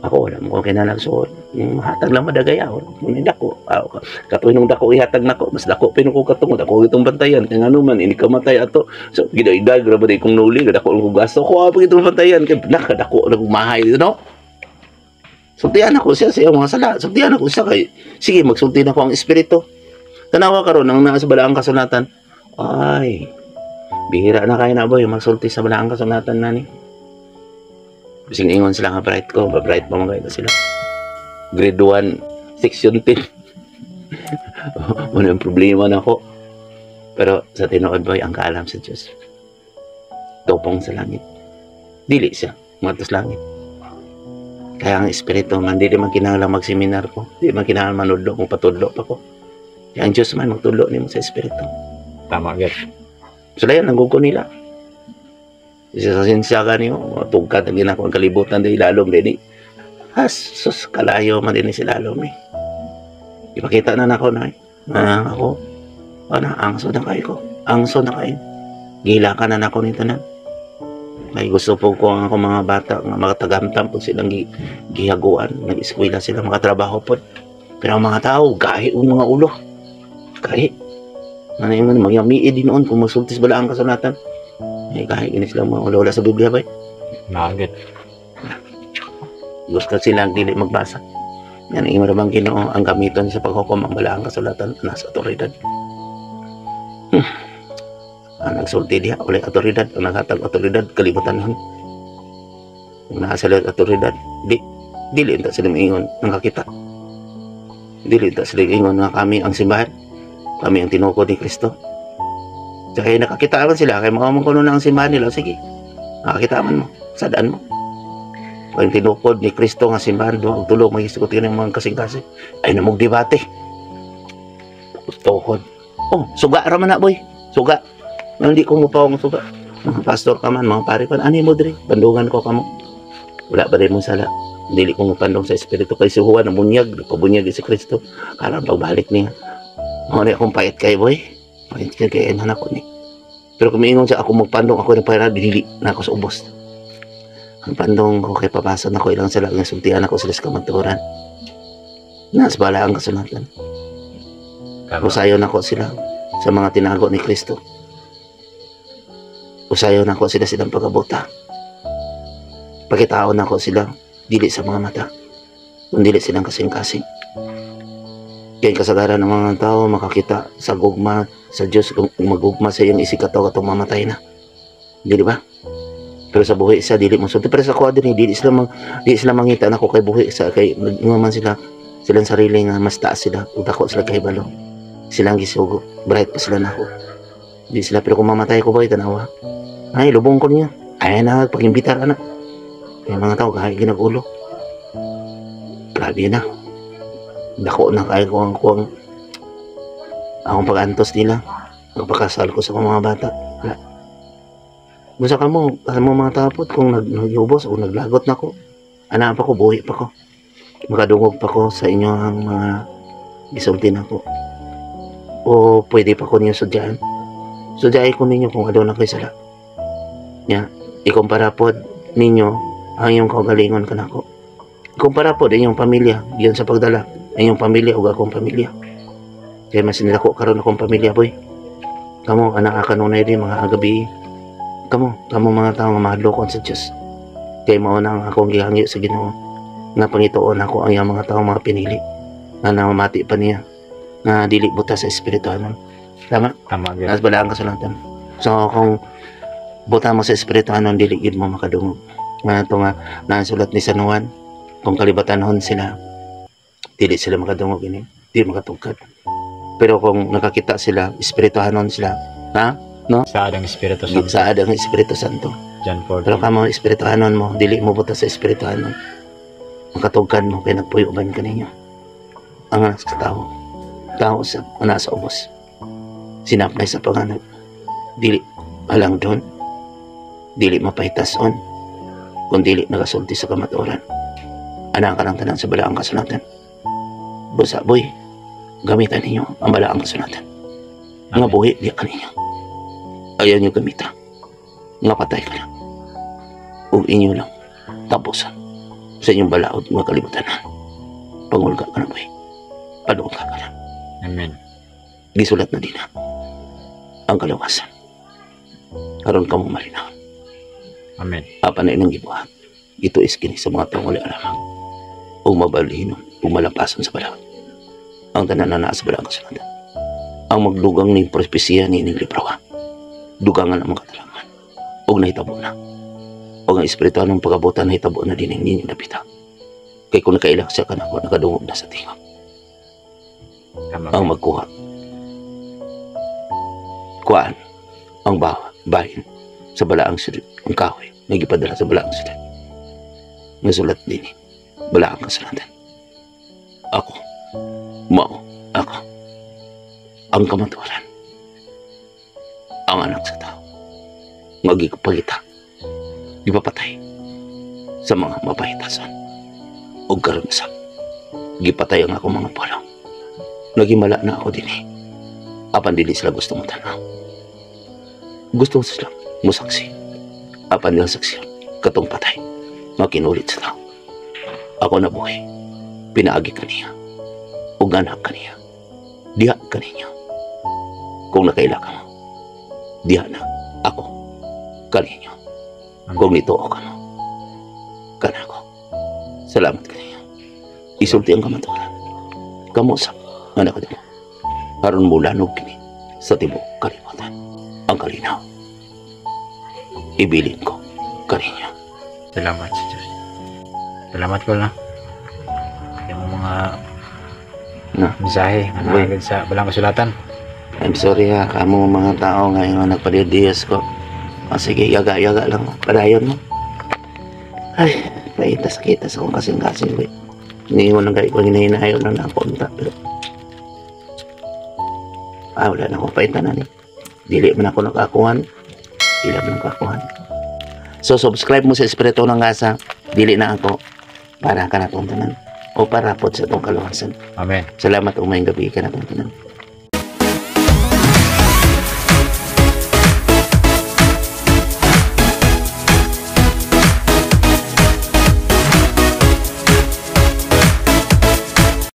Ako wala mo ko kinahanglan suod. Hatag lang madagayaon. Muna dako. Katuy nung dako ihatag nako, mas dako pino ko katungod ako itong bantayan kay ngano man ini kamatay ato. So gidaidag ra ba di kong nuli, dako ko gasto ko pa itong bantayan kay nakadako na kong mahay, no? Sultian ako siya sa iyang mga sala. Sultian ako siya kay sige magsulti na ko ang espiritu. Tanawa karon ang naa sa balaang kasulatan. Ay, bihira na kayo na boy magsulti sa balaang kasulatan nani. Bising ingon sila nga bright ko, ba bright pa man kayo sila. Grade 1, section 10. Ano ang problema na ako. Pero sa tinuod boy, ang kaalam sa Diyos. Tupong sa langit. Dili siya, matos langit. Kaya ang espiritu man, dili man kinahanglan magseminar ko. Dili man kinahanglan manudlo kung patudlo pa ko. Kaya ang Diyos man magtudlo nimo sa espiritu. Tama gyud. Sulayan ang gugo nila. Isa sa sinsya ka niyo, tugkad ang ginako ang kalibutan di lalom din. Has, sus, kalayo man din si lalom eh. Ipakita na nako na eh. Na ako, ana, angso na kayo ko. Angso na kayo. Gila ka na nako nito na. Kay gusto po ko ang akong mga bata nga makatagamtam po silang gihaguan, nag-eskwela sila, makatrabaho po. Pero ang mga tao, gahi ang mga ulo. Gahi. Ano yung magyamii din noon kung masultis bala ang kasulatan. Eh, kahit gini sila mga ulo, wala sa Biblia ba? Naa gyud. Gusto sila ang dili magbasa. Yan, ang bang Ginoo ang gamiton sa paghukom ang balaang kasulatan nasa otoridad. Ang nagsulti diha, walay otoridad, ang naghatag otoridad, kalibutan hon. Ang naa sila otoridad, di, dili unta sila maingon nang kakita. Dili unta sila ingon nga kami ang simbahan. Kami ang tinukod ni Kristo. So, kaya nakakita man sila, kaya mga kuno na ang simbahan nila, sige, nakakita man mo, sadaan mo. Kung tinukod ni Kristo nga simbahan, duha og tulo, may isugot ng mga kasing-kasing. Ay, namog debate. Tuhod. Oh, suga ra man na, boy. Suga. Hindi ko mo pa akong suga. Mga pastor ka man, mga pare pa, ani mo diri, bandungan ko kamo. Wala ba rin mong sala? Dili ko mapandong sa espiritu kay si Juan na bunyag, nagpabunyag si Kristo. Karon pagbalik niya. Mao ni akong pait kay boy. Pait kay kay anak ko ni. Pero kung miingon siya ako magpandong ako ng pera, dili na ako sa ubos. Ang pandong ko kay pabasa na ko ilang sala nga sultian ako sila sa kamatuoran. Nas bala ang kasulatan. Tama. Usayon ako sila sa mga tinago ni Kristo. Usayon ako sila silang pagabota. Pakitaon ako sila dili sa mga mata, kundi dili silang kasing-kasing. Kaya kasagaran ng mga tao makakita sa gugma sa Diyos kung magugma sa iyang isikataw atong mamatay na. Dili ba? Pero sa buhi sa dili mo sulti. Pero sa kuha din dili sila mangita nako kay buhi sa kay man sila silang sarili nga mas taas sila ug dako sila kahibalo. Silang gisugo, bright pa sila nako. Di sila pero kung mamatay ko boy tanawa. Ay lubong ko niya. Ay na pag-imbitar ana. Kaya mga tao kahit ginagulo. Grabe na. Dako na kay ko ang kuang akong pag-antos nila. Pagpakasal ko sa mga bata. Wala. Busa ka mo, kamo mga tapot kung nagyubos o naglagot na ko. Ana pa ko, buhi pa ko. Makadungog pa ko sa inyo ang mga gisulti na ko. O pwede pa ko ninyo sudyaan. Sudyain ko ninyo kung aduna ko'y sala. Nya, ikumpara pod ninyo ang iyong kaugalingon kanako. Ikumpara pod inyong pamilya giyon sa pagdala. Ang inyong pamilya ug akong pamilya. Kaya mas nilako karon akong pamilya boy. Kamo anak kanunay di mga agabi. Kamo, kamo mga tao nga mahadlokon sa Dios. Kay mao na ang akong gihangyo sa Ginoo nga pangituon ako ang iyang mga tao mga pinili nga namamati pa niya nga dili buta sa espirituhanon. Tama? Tama gyud. Nas bala ang kasulatan. So kung buta mo sa espirituhanon dili gid mo makadungog. Nga to nga nasulat ni San Juan kung kalibatanhon sila dili sila makadungog ini, dili makatugkad. Pero kung nakakita sila, espirituhanon sila, ha? No? Saad ang Espiritu Santo. Saad ang Espiritu Santo. John 14. Pero kamo espirituhanon mo, dili mo buta sa espirituhanon. Makatugkad mo kay nagpuyo ban kaninyo. Ang anak sa tao, tao sa nasa ubos. Sinapnay sa panganab. Dili alang doon. Dili mapahitason. Kung dili nagasulti sa kamatuoran. Anak ka lang tanan sa balaang kasulatan. Busa boy, gamitan ninyo ang balaang kasulatan. Nga buhi di ka ninyo. Ayaw nyo gamita. Nga patay ka lang. Ug inyo lang. Tapusan. Sa inyong balaod mga kalibutan. Pangulga ka na boy. Padungga ka na. Amen. Gisulat na din na ang kalawasan. Aron ka mo malinaw. Amen. Apan na inang gibuhat. Ito is kini sa mga taong wala alamang. O mabalhinon, o malapasan sa balaod. Ang tanan na naa sa balaang kasulatan. Ang magdugang ni propesiya ni ining librawa. Dugangan ang mga katalangan. Og nahitabo na. Og ang espirituanong pagabutan, nahitabo na din ninyo napita. Kay kung nakailak siya kanako, nakadungog na sa tingog. Tama. Ang magkuha. Kuan ang bawa, bahin sa balaang sudod, ang kahoy nga gipadala sa balaang sudod. Nga sulat din balaang kasulatan. Ako, mao, ako, ang kamatuoran, ang anak sa tao, nga gipangita, gipapatay sa mga mapahitasan, ug karon sa gipatay ang akong mga pulong. Nagimala na ako din eh. Apan dili sila gusto mo tanaw. Gusto sila musaksi. Apan nila saksi katong patay. Makinulit sa tao. Ako na buhay. Pinaagi kaniya. Ug anak kaniya. Diha kaninyo. Kung nakaila ka mo. Diha na ako kaninyo. Kung nituo ka mo. Kanako. Salamat kaniya. Isulti ang kamatuoran. Kamo sa anak ko mo. Aron mulanog kini sa tibuok kalibutan. Ang kalinaw. Ibilin ko kaninyo. Salamat sa Diyos. Salamat ko na. Yung mga Na. mensahe nga Uy. naagad sa balang kasulatan. I'm sorry ha, kamo mga tao ngayon nagpadidiyas ko. Ah, sige, yaga-yaga lang. Padayon mo. Ay, paita sakita sa akong kasing-kasing. Uy. Niingon lang kayo kung hinahinayon lang na ako unta. Pero, ah, wala na akong paita na ni. Dili man ako nakakuhan. Dili man nakakuhan. So, subscribe mo sa Espiritu ng Gasa. Dili na ako para ka natong tanan o para po sa itong kaluwasan. Amen. Salamat, umayong gabi ka natong tanan.